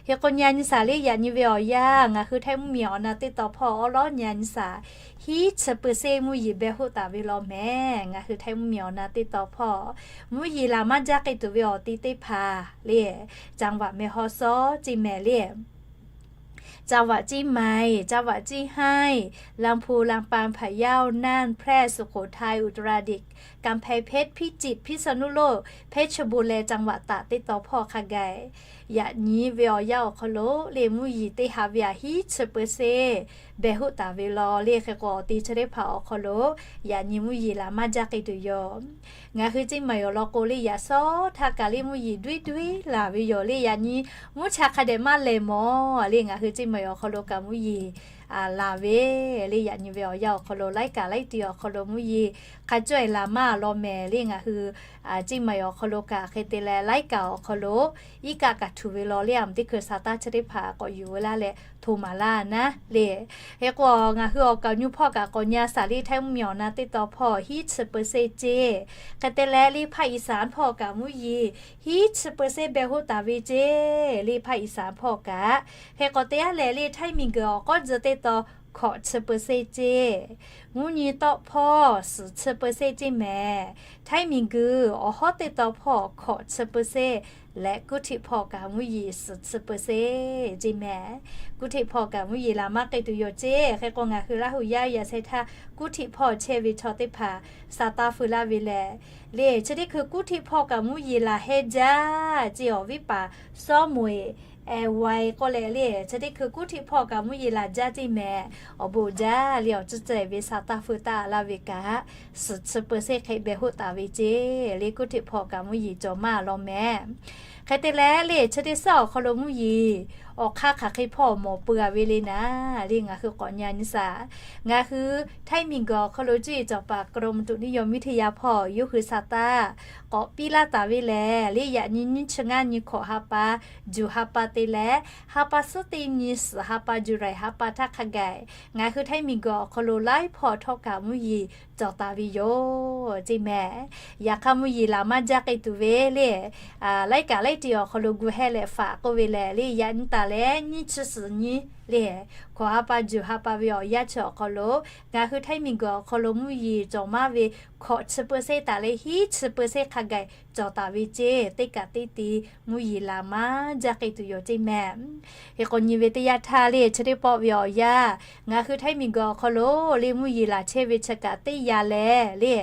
hk'e k'o nyi a nyi saˍ le yaꞈ nyi ve awˬ yanˇ ngaˬ hui htaiˇ mvuhˇmiˬ awˬ na teˇ taw hpawˇ awˉ lawˉ nyi a nyi saˍ hiˉ chi เปอร์เซ็นต์ mvuhˇ yeˬ beh hoˆ taˍ ve law mehˍ. Ngaˬ hui htaiˇ mvuhˇmiˬ awˬ na teˇ taw hpawˇ mvuhˇ yeˬ laˬ maˇ jaˇ k'ai tuˬ ve awˬ ti teˇ hpaˍ le, จังหวัดแม่ฮ่องสอน ceˇ mehˍ le, จังหวัดเชียงใหม่ จังหวัดเซี่ยงไฮ้ ลำพูน ลำปาง พะเยา น่าน แพร่ สุโขทัย อุตรดิตถ์ กำแพงเพชร พิจิตร พิษณุโลก เพชรบูรณ์ leh จังหวัดตาก teˇ taw hpawˇ hk'a gaˬ yaꞈ nyi ve awˬ yanˇ awˬ hk'aw lo le mvuhˇ yeˬ teˇ ha ve aꞈ hiˉ chi เปอร์เซ็นต์ beh hoˆ taˍ ve law le. Hk'e k'o awˬ ti chi teˇ hpaˍ awˬ hk'aw lo yaꞈ nyi mvuhˇ yeˬ laˬ maˇ jaˇ k'ai tuˬ yoˬ. Ngaˬ hui ceˇ maˬ awˬ lawn k'o le yaꞈ sawˉ htaˇ kaꞈ le mvuhˇ yeˬ duiˉ duiˉ laˬ ve yoˬ le. Yaꞈ nyi mvuhˇ cha hk'a dehꞈ maˇ lehˬ mawˬ le ngaˬ hui ceˇ maˬ awˬ hk'aw lo kaꞈ mvuhˇ yeˬ laˬ ve le. Yaꞈ nyi ve awˬ yanˇ awˬ hk'aw lo laiˉ kaꞈ laiˉ ti awˬ hk'aw lo mvuhˇ yeˬ hk'a cawˇ e laˬ maˇ law mehˍ le. Ngaˬ hui ceˇ maˬ awˬ hk'aw lo kaꞈ hk'e te leh laiˉ kaꞈ awˬ hk'aw lo iˉ kaˆ kaꞈ htuˬ ve law le. Aˬ mvuhˇ teˇ hkui sa taˇ chi teˇ hpaˍ k'awꞈ yuˬ veu laˇ leh hto maˍ laˇ naˉ le. Hk'e k'o ngaˬ hui awˬ kaˍ nyu hpawˇ kaꞈ k'awꞈ nyi a saˍ le htaiˇ mvuhˇmiˬ awˬ na teˇ taw hpawˇ hiˉ chi เปอร์เซ็นต์ ceˇ. Hk'e te leh le ภาคอีสาน hpawˇ kaꞈ mvuhˇ yeˬ hiˉ chi เปอร์เซ็นต์ beh hoˆ taˍ ve ceˇ le. ภาคอีสาน hpawˇ kaꞈ hk'e k'o te a leh le htaiˇ miˬguiˬ awˬ k'awˉ tcuh teˇ taw hkawꞈ chi เปอร์เซ็นต์ ceˇ. Mvuhˇ nyi tawˆ hpawˇ suhˍ chi เปอร์เซ็นต์ ceˇ mehˍ. Htaiˇ miˬguiˬ awˬ hawˉ teˇ taw hpawˇ hkawꞈ chi เปอร์เซ็นต์ leh กรุงเทพ hpawˇ kaꞈ mvuhˇ yeˬ suhˍ chi เปอร์เซ็นต์ ceˇ mehˍ. กรุงเทพ hpawˇ kaꞈ mvuhˇ yeˬ laˬ maˇ k'ai tuˬ yoˬ ceˇ. Hk'e k'o ngaˬ hui Laˇ hu yaˇ yaꞈ sheh htaˇ กรุงเทพ hpawˇ chehˇ ve chaw teˇ hpaˍ sa taˇ feu laˇ ve lehˬ le. Chi teˇ hkui กรุงเทพ hpawˇ kaꞈ mvuhˇ yeˬ laˬ hehˇ jaˇ ceˇ. Awˬ viˉ paˍ Sawˉ mawˬ eˬ Airway k'oˆ leh le, chi teˇ hkui kuˉ hteˆ hpawˇ kaꞈ mvuhˇ yeˬ laˬ jaˇ ceˇ mehˍ. Awˬ bon jaˇ le, awˬ tcuhˉ ceh ve sa taˇ feu taˇ laˇ ve kaꞈ, suhˍ chi เปอร์เซ็นต์ hk'e beh hoˆ taˍ ve ceˇ le, kuˉ hteˆ hpawˇ kaꞈ mvuhˇ yeˬ cawˬ maˇ law mehˍ. Hk'e te leh le, chi teˇ suhˉ awˬ hk'aw lo mvuhˇ yeˬ awˬ hk'aˇ hk'aˬ hk'e hpawˇ mawˬ peuˬ a ve le naˍ le, ngaˬ hui k'awꞈ nyi a nyi shaˍ. Ngaˬ hui Htaiˇ miˬguiˬ awˬ hk'aw lo cuˇ yiˍ cawˬ paˍ กรมอุตุนิยมวิทยา hpawˇ yawˇ hui sa taˇ k'awꞈ piˇ laˇ taˍ ve lehˬ le, yaꞈ nyi nyiˇ chi ngaˇ nyi hkawꞈ ha pa juˬ ha pa te leh, ha pa suhˉ teˇ nyi suhˍ ha pa juˬ raiˬ ha pa htaˇ hk'a gaˬ, ngaˬ hui Htaiˇ miˬguiˬ awˬ hk'aw lo laiˉ hpawˇ htawˇ kaꞈ mvuhˇ yeˬ cawˬ taˍ ve yoˬ ceˇ mehˍ. Yaꞈ hk'aˇ mvuhˇ yeˬ laˬ maˇ jaˇ k'ai tuˬ ve le, laiˉ kaꞈ laiˉ ti awˬ hk'aw lo gu heh leh faꞈ k'oˆ ve lehˬ le, yaꞈ nyi taˍ leh nyiˇ chi suhˍ nyi le, hkawꞈ ha pa juˬ ha pa ve awˬ yanˇ chi awˬ hk'aw lo, ngaˬ hui Htaiˇ miˬguiˬ awˬ hk'aw lo mvuhˇ yeˬ cawˬ maˇ ve hkawꞈ chi เปอร์เซ็นต์ taˍ leh hiˉ chi เปอร์เซ็นต์ hk'a gaˬ cawˬ taˍ ve ceˇ. Teˇ kaꞈ teˇ ti mvuhˇ yeˬ laˬ maˇ jaˇ k'ai tuˬ yoˬ ceˇ mehˍ. Hk'e k'o nyi ve teˇ yanˇ htaˇ le, chi teˇ pawˆ ve awˬ yanˇ ngaˬ hui Htaiˇ miˬguiˬ awˬ hk'aw lo le mvuhˇ yeˬ laˬ chehˇ ve chi kaꞈ teˇ yanˇ lehˬ le,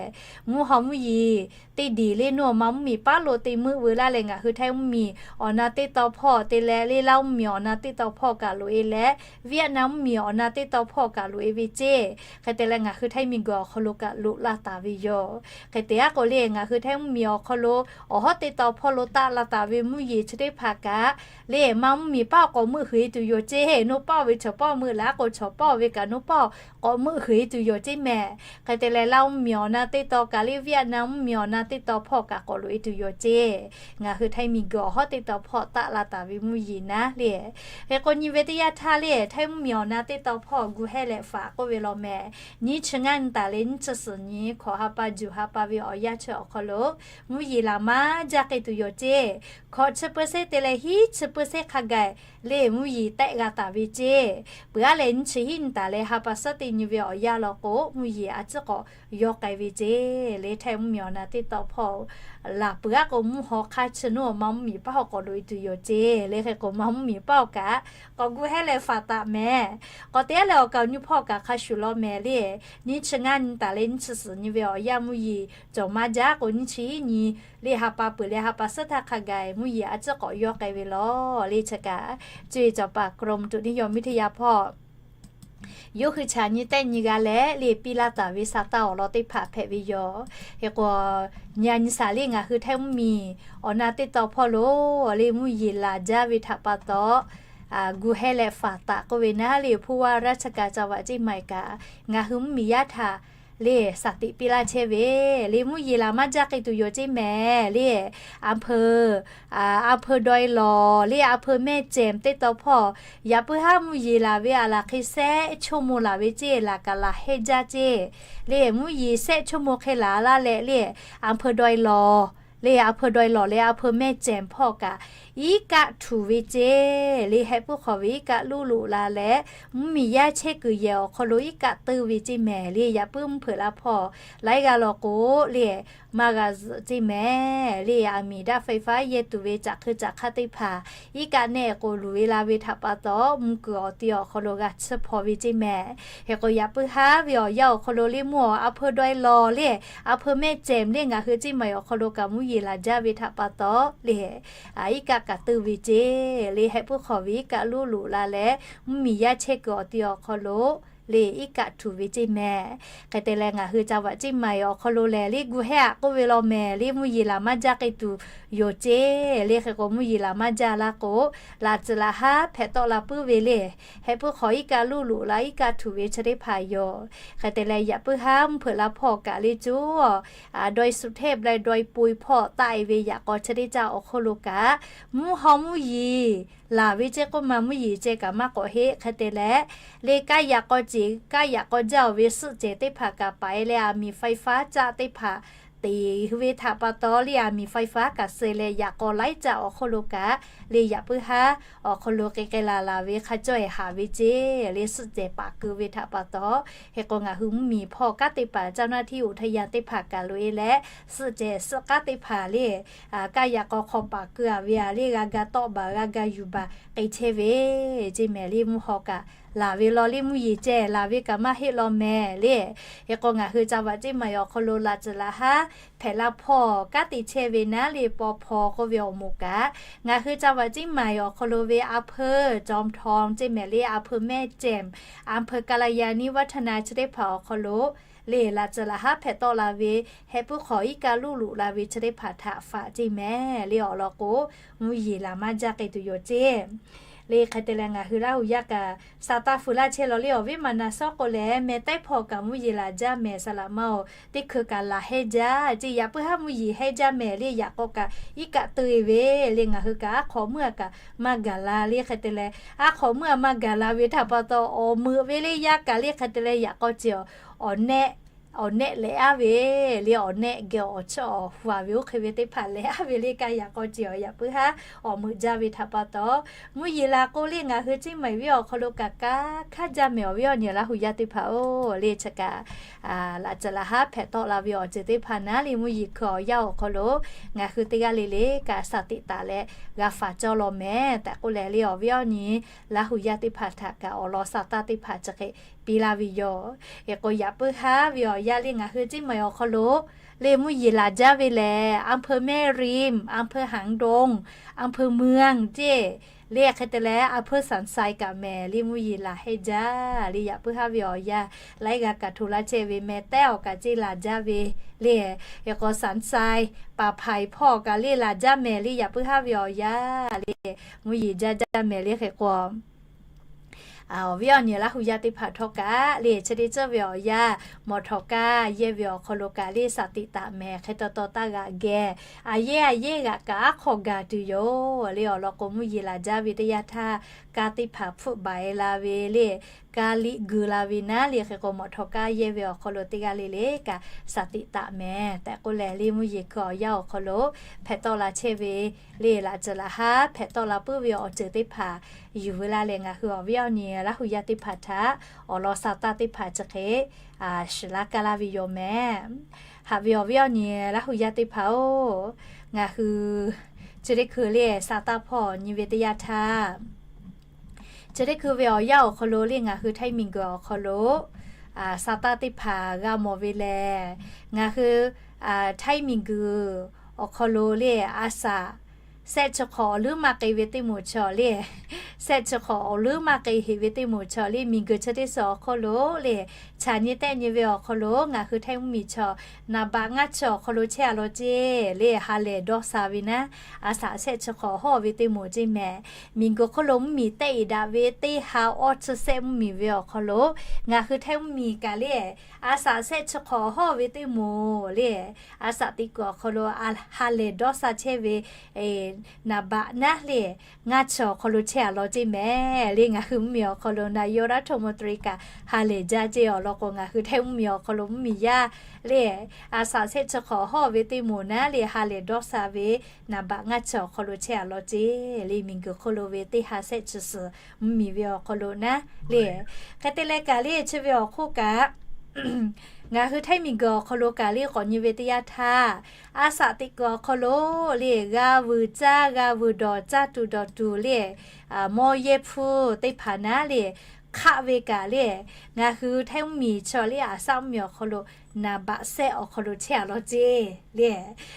mvuhˇ haw mvuhˇ yeˬ teˇ diˬ le nuˇ awˬ ma mvuhˇ miˬ paˉ lo te meuˆ veu laˇ leh, ngaˬ hui Htaiˇ mvuhˇ miˬ awˬ na teˇ taw hpawˇ te leh le, Laˇ mvuhˇ miˬ awˬ na teˇ taw hpawˇ kaꞈ loꞈ e leh, Vietnam mvuhˇ miˬ awˬ na teˇ taw hpawˇ kaꞈ loꞈ e ve ceˇ. Hk'e te leh ngaˬ hui Htaiˇ miˬguiˬ awˬ hk'aw lo kaꞈ loꞈ la taˍ ve yoˬ. Hk'e te aˉ k'o le, ngaˬ hui Htaiˇ mvuhˇ miˬ awˬ hk'aw lo awˬ hawˉ teˇ taw hpawˇ lo taˆ la taˍ ve mvuhˇ yeˬ chi teˇ hpaˍ kaꞈ le, ma mvuhˇ miˬ paˉ k'awꞈ meuˆ hui e tuˬ yoˬ ceˇ. Nuˇ paˉ ve chaw paˉ meuˆ laˬ k'o, chaw paˉ ve kaꞈ nuˇ paˉ k'awꞈ meuˆ hui e tuˬ yoˬ ceˇ mehˍ. Hk'e te leh Laˇ mvuhˇ miˬ awˬ na teˇ taw kaꞈ le, Vietnam mvuhˇ miˬ awˬ na teˇ taw hpawˇ kaꞈ k'awꞈ loꞈ e tuˬ yoˬ ceˇ. Ngaˬ hui Htaiˇ miˬguiˬ awˬ hawˉ teˇ taw hpawˇ taˆ la taˍ ve mvuhˇ yeˬ naˉ le. Hk'e k'o nyi ve teˇ yanˇ htaˇ le, Htaiˇ mvuhˇ miˬ awˬ na teˇ taw hpawˇ gu heh leh faꞈ k'oˆ ve law mehˍ. Nyiˇ chi ngaˇ nyi taˍ leh nyiˇ chi suhˍ nyi hkawꞈ ha pa juˬ ha pa ve awˬ yanˇ chi awˬ hk'aw lo mvuhˇ yeˬ laˬ maˇ jaˇ k'ai tuˬ yoˬ ceˇ. Hkawꞈ chi เปอร์เซ็นต์ te leh hiˉ chi เปอร์เซ็นต์ hk'a gaˬ le mvuhˇ yeˬ tehˆ g'a taˍ ve ceˇ. Peuˬ aˉ leh nyiˇ chi hiˉ nyi taˍ leh ha pa suhˉ teˇ nyi ve awˬ yanˇ law k'o, mvuhˇ yeˬ a ciˉ k'awꞈ yawˇ k'ai ve ceˇ. Le Htaiˇ mvuhˇ miˬ awˬ na teˇ taw hpawˇ laˬ peuˬ aˉ k'o, mvuhˇ haw hk'aˇ chi nuˇ awˬ ma mvuhˇ miˬ paˉ k'awꞈ loꞈ e tuˬ yoˬ ceˇ. Le hk'e k'o ma mvuhˇ miˬ paˉ awˬ kaꞈ k'awꞈ gu heh leh faꞈ taˍ mehˍ. K'awꞈ te aˉ leh awˬ kaˍ awˬ nyi hpawˇ kaꞈ hk'a shuˍ law mehˍ le. Nyiˇ chi ngaˇ nyi taˍ leh nyiˇ chi suhˍ nyi ve awˬ yanˇ mvuhˇ yeˬ cawˬ maˇ jaˇ k'o, nyiˇ chi hiˉ nyi le ha pa peuˬ leh ha pa suhˉ htaˇ hk'a gaˬ mvuhˇ yeˬ a ciˉ k'awꞈ yawˇ k'ai ve law. Le chi kaꞈ cuˇ yiˍ cawˬ paˍ กรมอุตุนิยมวิทยา hpawˇ yawˇ hui chaꞈ nyi tehˆ nyi g'a leh le piˇ laˇ taˍ ve sa taˇ awˬ lawn teˇ hpaˍ hpehꞈ ve yoˬ. Hk'e k'o nyi a nyi shaˍ le, ngaˬ hui Htaiˇ mvuhˇ miˬ awˬ na teˇ taw hpawˇ lo le mvuhˇ yeˬ laˬ jaˇ ve htaꞈ pa taw, gu heh leh faꞈ taˍ k'oˆ ve naˉ le, ผู้ว่าราชการจังหวัดเชียงใหม่ kaꞈ ngaˬ hui mvuhˇ miˬ yaˇ htaꞈ le saˍ tiꞈ piˇ laˇ chehˇ ve le, mvuhˇ yeˬ laˬ maˇ jaˇ k'ai tuˬ yoˬ ceˇ mehˍ le. อำเภอ อำเภอดอยหล่อ le อำเภอแม่แจ่ม teˇ taw hpawˇ yaꞈ puiˉ haˉ mvuhˇ yeˬ laˬ ve aˬ laˬ hk'e shehˆ ชั่วโมง laˬ ve ceˇ, laˬ kaꞈ laˬ hehˇ jaˇ ceˇ. Le mvuhˇ yeˬ shehˆ ชั่วโมง hk'e laˬ laˇ leh le อำเภอดอยหล่อ le อำเภอดอยหล่อ le อำเภอแม่แจ่ม hpawˇ kaꞈ iˉ kaˆ htuˬ ve ceˇ. Le heh puiˉ hk'awꞈ ve iˉ kaˆ luˇ loꞈ la leh, mvuhˇ miˬ yaˇ chehˇ kuiˬ yehˬ awˬ hk'aw lo iˉ kaˆ teuˇ ve ceˇ mehˍ le. Yaꞈ puiˉ mvuhˇ hpeuꞈ la hpawˇ laiˉ g'aˇ law k'o le maˇ g'a zuhꞈ ceˇ mehˍ le. Aˬ miˍ daˇ ไฟฟ้า yehˇ tuˬ ve caꞈ hk'eu caꞈ hk'aˇ teˇ hpaˍ iˉ kaˆ nehˆ k'o luˬ ve la ve htaꞈ pa taw, mvuhˇ kuiˬ awˬ ti awˬ hk'aw lo g'a tsuhˇ hpaw ve ceˇ mehˍ. Hk'e k'o yaꞈ puiˉ haˉ ve awˬ yanˇ awˬ hk'aw lo le mvuhˇ อำเภอดอยหล่อ le อำเภอแม่แจ่ม le ngaˬ hui ceˇ maˬ awˬ hk'aw lo kaꞈ mvuhˇ yeˬ laˬ jaˇ ve htaꞈ pa taw le iˉ kaˆ kaꞈ teuˇ ve ceˇ. Le heh puiˉ hk'awꞈ ve iˉ kaˆ luˇ loꞈ la leh, mvuhˇ miˬ yaˇ chehˇ kuiˬ awˬ ti awˬ hk'aw lo le iˉ kaˆ htuˬ ve ceˇ mehˍ. Hk'e te leh ngaˬ hui จังหวัดเชียงใหม่ awˬ hk'aw lo lehˬ le gu hehˇ aꞈ k'oˆ ve law mehˍ le, mvuhˇ yeˬ laˬ maˇ jaˇ k'ai tuˬ yoˬ ceˇ. Le hk'e k'o mvuhˇ yeˬ laˬ maˇ jaˇ laˇ k'o, laꞈ tcuhˍ laꞈ haˉ hpehꞈ tawˆ la puiˉ ve le. Heh puiˉ hk'awꞈ iˉ kaˆ luˇ loꞈ la iˉ kaˆ htuˬ ve chi teˇ hpaˍ yoˬ. Hk'e te leh yaꞈ puiˉ haˉ mvuhˇ hpeuꞈ la hpawˇ kaꞈ le cuˇ ดอยสุเทพ leh ดอยปุย hpawˇ taˆ e ve yaꞈ k'aw chi teˇ caˇ awˬ hk'oˆ lo kaꞈ, mvuhˇ haw mvuhˇ yeˬ laˬ ve ceˇ k'oˆ ma mvuhˇ yeˬ ceh kaꞈ maˇ k'awꞈ heˆ. Hk'e te leh le kaˇ yaꞈ k'aw ceˬ kaˇ yaꞈ k'aw jaˇ oˬ ve suhˆ cehˬ teˇ hpaˍ kaꞈ paiˍ leh, aˬ miˍ ไฟฟ้า caˆ teˇ hpaˍ teꞈ hui ve htaꞈ pa taw le, aˬ miˍ ไฟฟ้า kaꞈ suh leh yaꞈ k'aw laiˉ caˇ awˬ hk'oˆ lo kaꞈ le yaꞈ puiˉ haˉ awˬ hk'aw lo k'ai k'ai laˬ laˬ ve hk'a cawˇ e haˍ ve ceˇ. Le suhˆ cehˬ paˍ keu ve htaꞈ pa taw, hk'e k'o ngaˬ hui mvuhˇ miˬ hpawˇ kanˉ teˇ hpaˍ เจ้าหน้าที่อุทยาน teˇ hpaˍ kaꞈ loꞈ e leh, suhˆ cehˬ suhˆ k'aˉ teˇ hpaˍ le kaˇ yaꞈ k'aw hk'aw paˍ keu a ve a le g'a ga tawˆ baˬ g'a ga yuˬ baˬ k'ai chehˇ ve ceˇ mehˍ le. Mvuhˇ haw kaꞈ laˬ ve law le mvuhˇ yeˬ ceh laˬ ve kaꞈ maˇ heˆ law mehˍ le. Hk'e k'o ngaˬ hui ca vaꞈ ceˇ maˬ awˬ hk'aw lo laꞈ tcuhˍ laꞈ haˉ hpehꞈ la hpawˇ kanˉ te chehˇ ve naˉ le paw hpaw k'oˆ ve awˬ moˍ kaꞈ, ngaˬ hui ca vaꞈ ceˇ maˬ awˬ hk'aw lo ve อำเภอจอมทอง ceˇ mehˍ le อำเภอแม่แจ่ม อำเภอกัลยาณิวัฒนา chi teˇ hpaˍ awˬ hk'aw lo le laꞈ tcuhˍ laꞈ haˉ hpehꞈ tawˆ la ve heh puiˉ hk'awꞈ iˉ kaˆ luˇ luꞈ la ve chi teˇ hpaˍ htaꞈ faꞈ ceˇ mehˍ le awˬ lawn k'o, mvuhˇ yeˬ laˬ maˇ jaˇ k'ai tuˬ yoˬ ceˇ. Le hk'e te leh ngaˬ hui Laˇ huˍ yaˇ kaꞈ sa taˇ feu laˇ chehˇ law le awˬ viˉ maˬ naˍ sawˉ k'o lehˬ meh taiˉ hpawˇ kaꞈ mvuhˇ yeˬ laˬ jaˇ mehˍ saˍ laꞈ ma-oˬ, teˇ hkui kaꞈ laˬ hehnˇ jaˇ ceˇ. Yaꞈ puiˉ haˉ mvuhˇ yeˬ hehnˇ jaˇ mehˍ le yaꞈ k'aw kaꞈ iˉ kaˆ te ve le ngaˬ hui kaꞈ aˉ hk'awꞈ meuˇ a kaꞈ maˇ gaˬ la le hk'e te leh, aˉ hk'awꞈ meuˇ a maˇ gaˬ la ve htaꞈ pa taw awˬ meuꞈ ve le yaˇ kaꞈ le hk'e te leh yaꞈ k'aw ceh awˬ nehˆ awˬ nehˆ lehˬ aˉ ve le awˬ nehˆ geh awˬ chawˇ awˬ hu a ve oˇ hk'e ve teˇ hpaˍ lehˬ aˉ ve le kaꞈ yaꞈ k'aw ceh awˬ yaꞈ puiˉ haˉ awˬ meuꞈ jaˇ ve htaꞈ pa taw, mvuhˇ yeˬ laˬ k'o le ngaˬ hui ceˇ maˬ ve awˬ hk'aw lo kaꞈ kanˉ hkanˉ jaˇ mehˍ awˬ viˉ awˬ nyi Laˇ huˍ yaˇ teˇ hpaˍ-oˬ le chi kaꞈ laꞈ tcuhˍ laꞈ haˉ hpehꞈ tawˆ la ve awˬ ceuˬ teˇ hpaˍ naˉ le mvuhˇ yeˬ hkui awˬ yanˇ awˬ hk'aw lo ngaˬ hui teˇ g'aˇ le le kaꞈ shaˍ tiꞈ taˍ leh g'a faˍ cawˇ law mehˍ tehꞈ k'oˆ leh le awˬ viˉ awˬ nyi Laˇ huˍ yaˇ teˇ hpaˍ htaꞈ kaꞈ awˬ lawn sa taˇ teˇ hpaˍ chi hk'e piˇ laˇ ve yoˬ. Hk'e k'o yaꞈ puiˉ haˉ ve awˬ yanˇ le ngaˬ hui ceˇ maˬ awˬ hk'aw lo le mvuhˇ yeˬ laˬ jaˇ ve lehˬ อำเภอแม่ริม อำเภอหางดง อำเภอเมือง ceˇ le hk'e te leh อำเภอสันทราย kaꞈ mehˍ le mvuhˇ yeˬ laˬ hehnˇ jaˇ le yaꞈ puiˉ haˉ ve awˬ yanˇ laiˉ g'a kaꞈ hto laˇ chehˇ ve meh taiˉ awˬ kaꞈ ceˇ laˬ jaˇ ve le. Hk'e k'o สันทราย ป่าไผ่ hpawˇ kaꞈ le laˬ jaˇ mehˍ le yaꞈ puiˉ haˉ ve awˬ yanˇ le mvuhˇ yeˬ jaˇ jaˇ mehˍ le hk'e k'o awˬ viˉ awˬ nyi Laˇ huˍ yaˇ teˇ hpaˍ htawˇ kaꞈ le chi teˇ ceuˬ ve awˬ yanˇ mawˬ htawꞈ kaˇ yehˇ ve awˬ hk'aw lo kaꞈ le shaˍ tiꞈ taˍ mehˍ hk'e taw taw taˇ g'aꞈ geh a yehˇ a yehˇ g'aꞈ kaꞈ aˉ hk'awꞈ gaˬ tuˬ yoˬ le awˬ lawn k'o mvuhˇ yeˬ laˬ jaˇ ve teˇ yanˇ htaˇ kaˇ teˇ hpaˍ hpfuhˆ baˬ e la ve le kaˇ liꞈ gu la ve naˉ le hk'e k'o mawˬ htawꞈ kaˇ yehˇ ve awˬ hk'aw lo teˇ g'aˇ le le kaꞈ shaˍ tiꞈ taˍ mehˍ tehꞈ k'oˆ leh le mvuhˇ yeˬ hkui awˬ yanˇ awˬ hk'aw lo hpehꞈ tawˆ la chehˇ ve le laꞈ tcuhˍ laꞈ haˉ hpehꞈ tawˆ la puiˉ ve awˬ ceuˬ teˇ hpaˍ yuˬ ve laˇ leh ngaˬ hui awˬ viˉ awˬ nyi Laˇ huˍ yaˇ teˇ hpaˍ htaꞈ awˬ lawn sa taˇ teˇ hpaˍ chi hk'e shiˍ laˇ kaˇ laˇ ve yoˬ mehˍ. Haꞈ ve awˬ viˉ awˬ nyi Laˇ huˍ yaˇ teˇ hpaˍ-oˬ, ngaˬ hui chi teˇ hkui le sa taˇ hpawˇ nyi ve teˇ yanˇ htaˇ chi teˇ hkui ve awˬ yanˇ awˬ hk'aw lo le ngaˬ hui htaiˇ miˬguiˬ awˬ hk'aw lo sa taˇ teˇ hpaˍ g'a mawˬ ve lehˬ, ngaˬ hui htaiˇ miˬguiˬ awˬ hk'aw lo le a saꞈ shehˆ chi hk'awꞈ awˬ leuˉ maˇ k'e ve teˇ moˍ chaw le, shehˆ chi hk'awꞈ awˬ leuˉ maˇ k'e heꞈ ve teˇ moˍ chaw le miˬguiˬ chi teˇ suhˍ awˬ hk'aw lo le chaꞈ nyi tehˆ nyi ve awˬ hk'aw lo ngaˬ hui htaiˇ mvuhˇ miˬ chaw naˍ baꞈ ngaˇ chi awˬ hk'aw lo chehˇ a law ceˇ le ha lehˬ dawˇ sha ve naˉ, a saꞈ shehˆ chi hk'awꞈ hawˇ ve teˇ moˍ ceˇ mehˍ. Miˬguiˬ hk'oˆ lo mvuhˇ miˬ tehˆ e daꞈ ve teˇ ha awˇ chi shehˆ mvuhˇ miˬ ve awˬ hk'aw lo ngaˬ hui htaiˇ mvuhˇ miˬ kaꞈ le a saꞈ shehˆ chi hk'awꞈ hawˇ ve teˇ moˍ le a saꞈ teꞈ kuiˬ awˬ hk'aw lo ha lehˬ dawˇ sha chehˇ ve naˍ baꞈ naˉ le ngaˇ chi awˬ hk'aw lo chehˇ a law ceˇ mehˍ le ngaˬ hui mvuhˇ miˬ awˬ hk'aw lo naˍ yawˇ raˇ hto mo teri kaꞈ ha lehˬ jaˇ ceˇ awˬ lawn k'o ngaˬ hui htaiˇ mvuhˇ miˬ awˬ hk'aw lo mvuhˇ miˬ yaˇ le a saꞈ shehˆ chi hk'awꞈ hawˇ ve teˇ moˍ naˉ le ha lehˬ dawˇ sha ve naˍ baꞈ ngaˇ chi awˬ hk'aw lo chehˇ a law ceˇ le miˬguiˬ hk'oˆ lo ve teˇ ha shehˆ chi suhˍ mvuhˇ miˬ ve awˬ hk'aw lo naˉ le. Hk'e te leh kaꞈ le chi ve awˬ hk'oˆ kaꞈ ngaˬ hui htaiˇ miˬguiˬ awˬ hk'aw lo kaꞈ le k'awꞈ nyi ve teˇ yanˇ htaˇ, a saꞈ teꞈ kuiˬ awˬ hk'aw lo le g'a vuiˬ caˇ g'a vuiˬ dawˬ caˇ tuˬ dawˬ tuˬ le mawˇ yehˇ hpfuhˇ teˇ hpaˍ naˉ le hk'aˆ ve kaꞈ le ngaˬ hui htaiˇ mvuhˇ miˬ chaw le a saꞈ mvuhˇ miˬ awˬ hk'aw lo naˍ baꞈ shehˆ awˬ hk'aw lo chehˇ a law ceˇ le.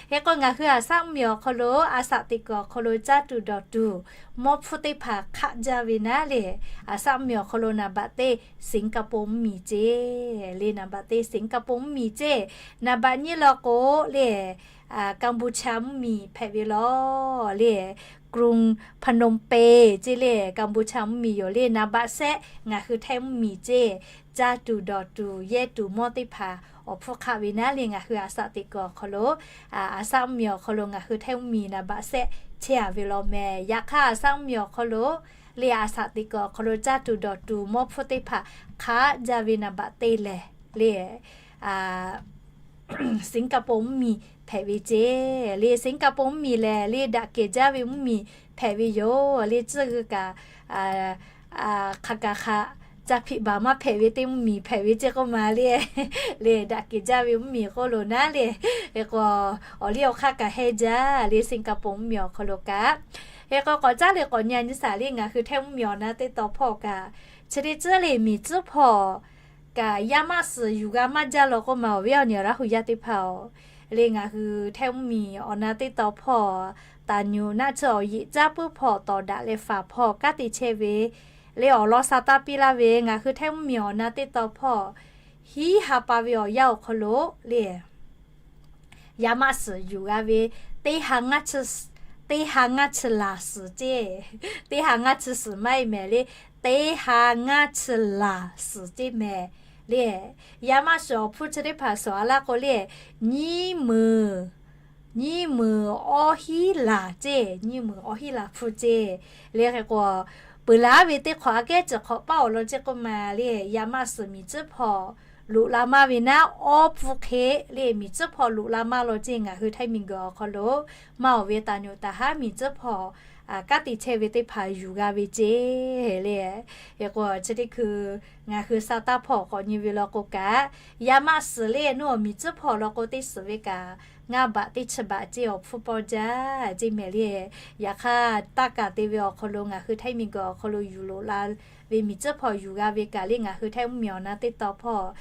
Hk'e k'o ngaˬ hui a saꞈ mvuhˇ miˬ awˬ hk'aw lo a saꞈ teꞈ kuiˬ awˬ hk'aw lo caˇ tuˬ dawˬ tuˬ mawˇ hpfuhˇ teˇ hpaˍ hk'aˆ jaˇ ve naˉ le a saꞈ mvuhˇ miˬ awˬ hk'aw lo naˍ baꞈ teˇ Singkaˍponˍ mvuhˇ miˬ ceˇ le naˍ baꞈ teˇ Singkaˍponˍ mvuhˇ miˬ ceˇ. Naˍ baꞈ nyiˇ law k'o le Kaˍbuˍchaˍ mvuhˇ miˬ hpehꞈ ve law le Kruoˍ Phnom Penh ceˇ le Kaˍbuˍchaˍ mvuhˇ miˬ yoˬ le naˍ baꞈ shehˆ ngaˬ hui htaiˇ mvuhˇ miˬ ceˇ. Caˇ tuˬ dawˬ tuˬ yehˇ tuˬ mawˇ teˇ hpaˍ awˬ hpfuhˇ hk'aˆ ve naˉ le ngaˬ hui a saꞈ teꞈ kuiˬ awˬ hk'aw lo a saꞈ mvuhˇ miˬ awˬ hk'aw lo ngaˬ hui htaiˇ mvuhˇ miˬ naˍ baꞈ shehˆ chehˇ a ve law mehˍ. Yaꞈ hk'aˇ a saꞈ mvuhˇ miˬ awˬ hk'aw lo le a saꞈ teꞈ kuiˬ awˬ hk'aw lo caˇ tuˬ dawˬ tuˬ mawˇ hpfuhˇ teˇ hpaˍ hk'aˆ jaˇ ve naˍ baꞈ teˇ lehˬ le Singkaˍponˍ mvuhˇ miˬ hpehꞈ ve ceˇ le Singkaˍponˍ mvuhˇ miˬ lehˬ le daꞈ kehˬ jaˇ ve mvuhˇ miˬ hpehꞈ ve yoˬ le tcuhˇ g'uiˬ kaꞈ hk'aˬ kaꞈ hk'aˬ ca hpiꞈ baˬ maˇ hpehꞈ ve teˇ mvuhˇ miˬ hpehꞈ ve ceˇ k'oˆ ma le le daꞈ kehˬ jaˇ ve mvuhˇ miˬ k'oˆ lo naˉ le. Hk'e k'o awˬ liˇ awˬ hk'aˇ kaꞈ hehnˇ jaˇ le Singkaˍponˍ mvuhˇ miˬ awˬ hk'aw lo kaꞈ. Hk'e k'o k'awꞈ caˉ le k'awꞈ nyi a nyi shaˍ le ngaˬ hui htaiˇ mvuhˇ miˬ awˬ na teˇ taw hpawˇ kaꞈ Chi teˇ tcuhˉ le miˬ tcuhˉ hpawˇ kaꞈ yaˇ maˆ suhˍ yuˬ g'a maˇ jaˇ law k'oˆ ma, awˬ viˉ awˬ nyi Laˇ hu yaˇ teˇ hpaˍ-oˬ, le ngaˬ hui Htaiˇ mvuhˇmiˬ awˬ na teˇ tawn hpawˇ taˍ nyuꞈ naˆ tsuhˇ awˬ yeꞈ caˉ puiˉ hpawˇ tawˍ daꞈ leh faˍ hpawˇ kanˉ te chehˇ ve, le awˬ lawn sa taˇ piˇ laˇ ve, ngaˬ hui Htaiˇ mvuhˇmiˬ awˬ na teˇ tawn hpawˇ hiˉ ha pa ve awˬ yanˇ awˬ hk'aw lo le yaˇ maˆ suhˍ yuˬ g'a ve teˇ ha ngaˇ chi, teˇ ha ngaˇ chi laˬ suhˍ ceˇ, teˇ ha ngaˇ chi suhˍ maˇ heˆ mehˍ le, teˇ ha ngaˇ chi laˬ suhˍ ceˇ mehˍ le. Yaˇ maˆ suhˍ awˬ hpfuhˇ chi teˇ hpaˍ suhˍ a laˇ k'o le, nyiˇ meunˍ, nyiˇ meunˍ awˇ hiˉ laˬ ceˇ, nyiˇ meunˍ awˇ hiˉ laˬ hpfuhˇ ceˇ. Le hk'e k'o, peuˬ laˉ ve teˇ hk'awꞈ aꞈ kehˉ ciˬ hk'awꞈ paˇ awˬ lawn ceˇ k'oˆ ma le, yaˇ maˆ suhˍ miˬ tcuhˉ hpawˇ loꞈ la maˇ ve naˉ, awˇ hpfuhˇ hk'e le miˬ tcuhˉ hpawˇ loꞈ la maˇ law ceˇ. Ngaˬ hui Htaiˇ miˬ guiˬ awˬ hk'aw lo maˇ awˬ ve taˍ nyuꞈ taˍ haˉ miˬ tcuhˉ hpawˇ kanˉ te chehˇ ve teˇ hpaˍ yuˬ g'a ve ceˇ le. Hk'e k'o chi teˇ hkui ngaˬ hui sa taˇ hpawˇ k'awꞈ nyi ve law k'o kaꞈ, yaˇ maˆ suhˍ le nuˇ awˬ miˬ tcuhˉ hpawˇ law k'o teˇ suhˍ ve kaꞈ ngaˇ baꞈ teˇ chi baꞈ ceˇ awˬ hpfuhˇ pawˇ jaˇ ceˇ mehˍ le. Yaꞈ hk'aˇ, taˇ kaˍ te ve awˬ hk'aw lo ngaˬ hui Htaiˇ miˬ guiˬ awˬ hk'aw lo yuˬ loꞈ la ve miˬ tcuhˉ hpawˇ yuˬ g'a ve kaꞈ le ngaˬ hui Htaiˇ mvuhˇmiˬ awˬ na teˇ tawn hpawˇ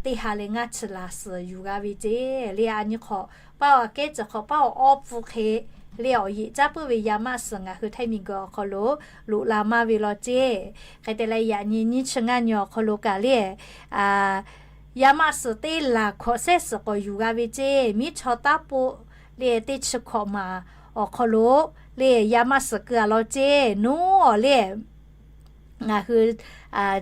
teˇ ha leh ngaˇ chi laˬ suhˍ yuˬ g'a ve ceˇ le. A nyi hk'awꞈ paˇ awˬ aꞈ kehˉ ciˬ hk'awꞈ paˇ awˬ awˇ hpfuhˇ hk'e le awˬ yeꞈ caˉ puiˉ ve yaˇ maˆ suhˍ ngaˬ hui Htaiˇ miˬ guiˬ awˬ hk'aw lo loꞈ la maˇ ve law ceˇ. Hk'e te leh yaꞈ nyi nyiˇ chi ngaˇ nyi awˬ hk'aw lo kaꞈ le yaˇ maˆ suhˍ teˇ laˬ hkawꞈ sehˉ suhˍ k'awꞈ yuˬ g'a ve ceˇ. Miˉ chaw taˉ poˆ le teˇ chi hkawꞈ maˍ awˬ hk'aw lo le yaˇ maˆ suhˍ keu a law ceˇ. Nuˇ awˬ le ngaˬ hui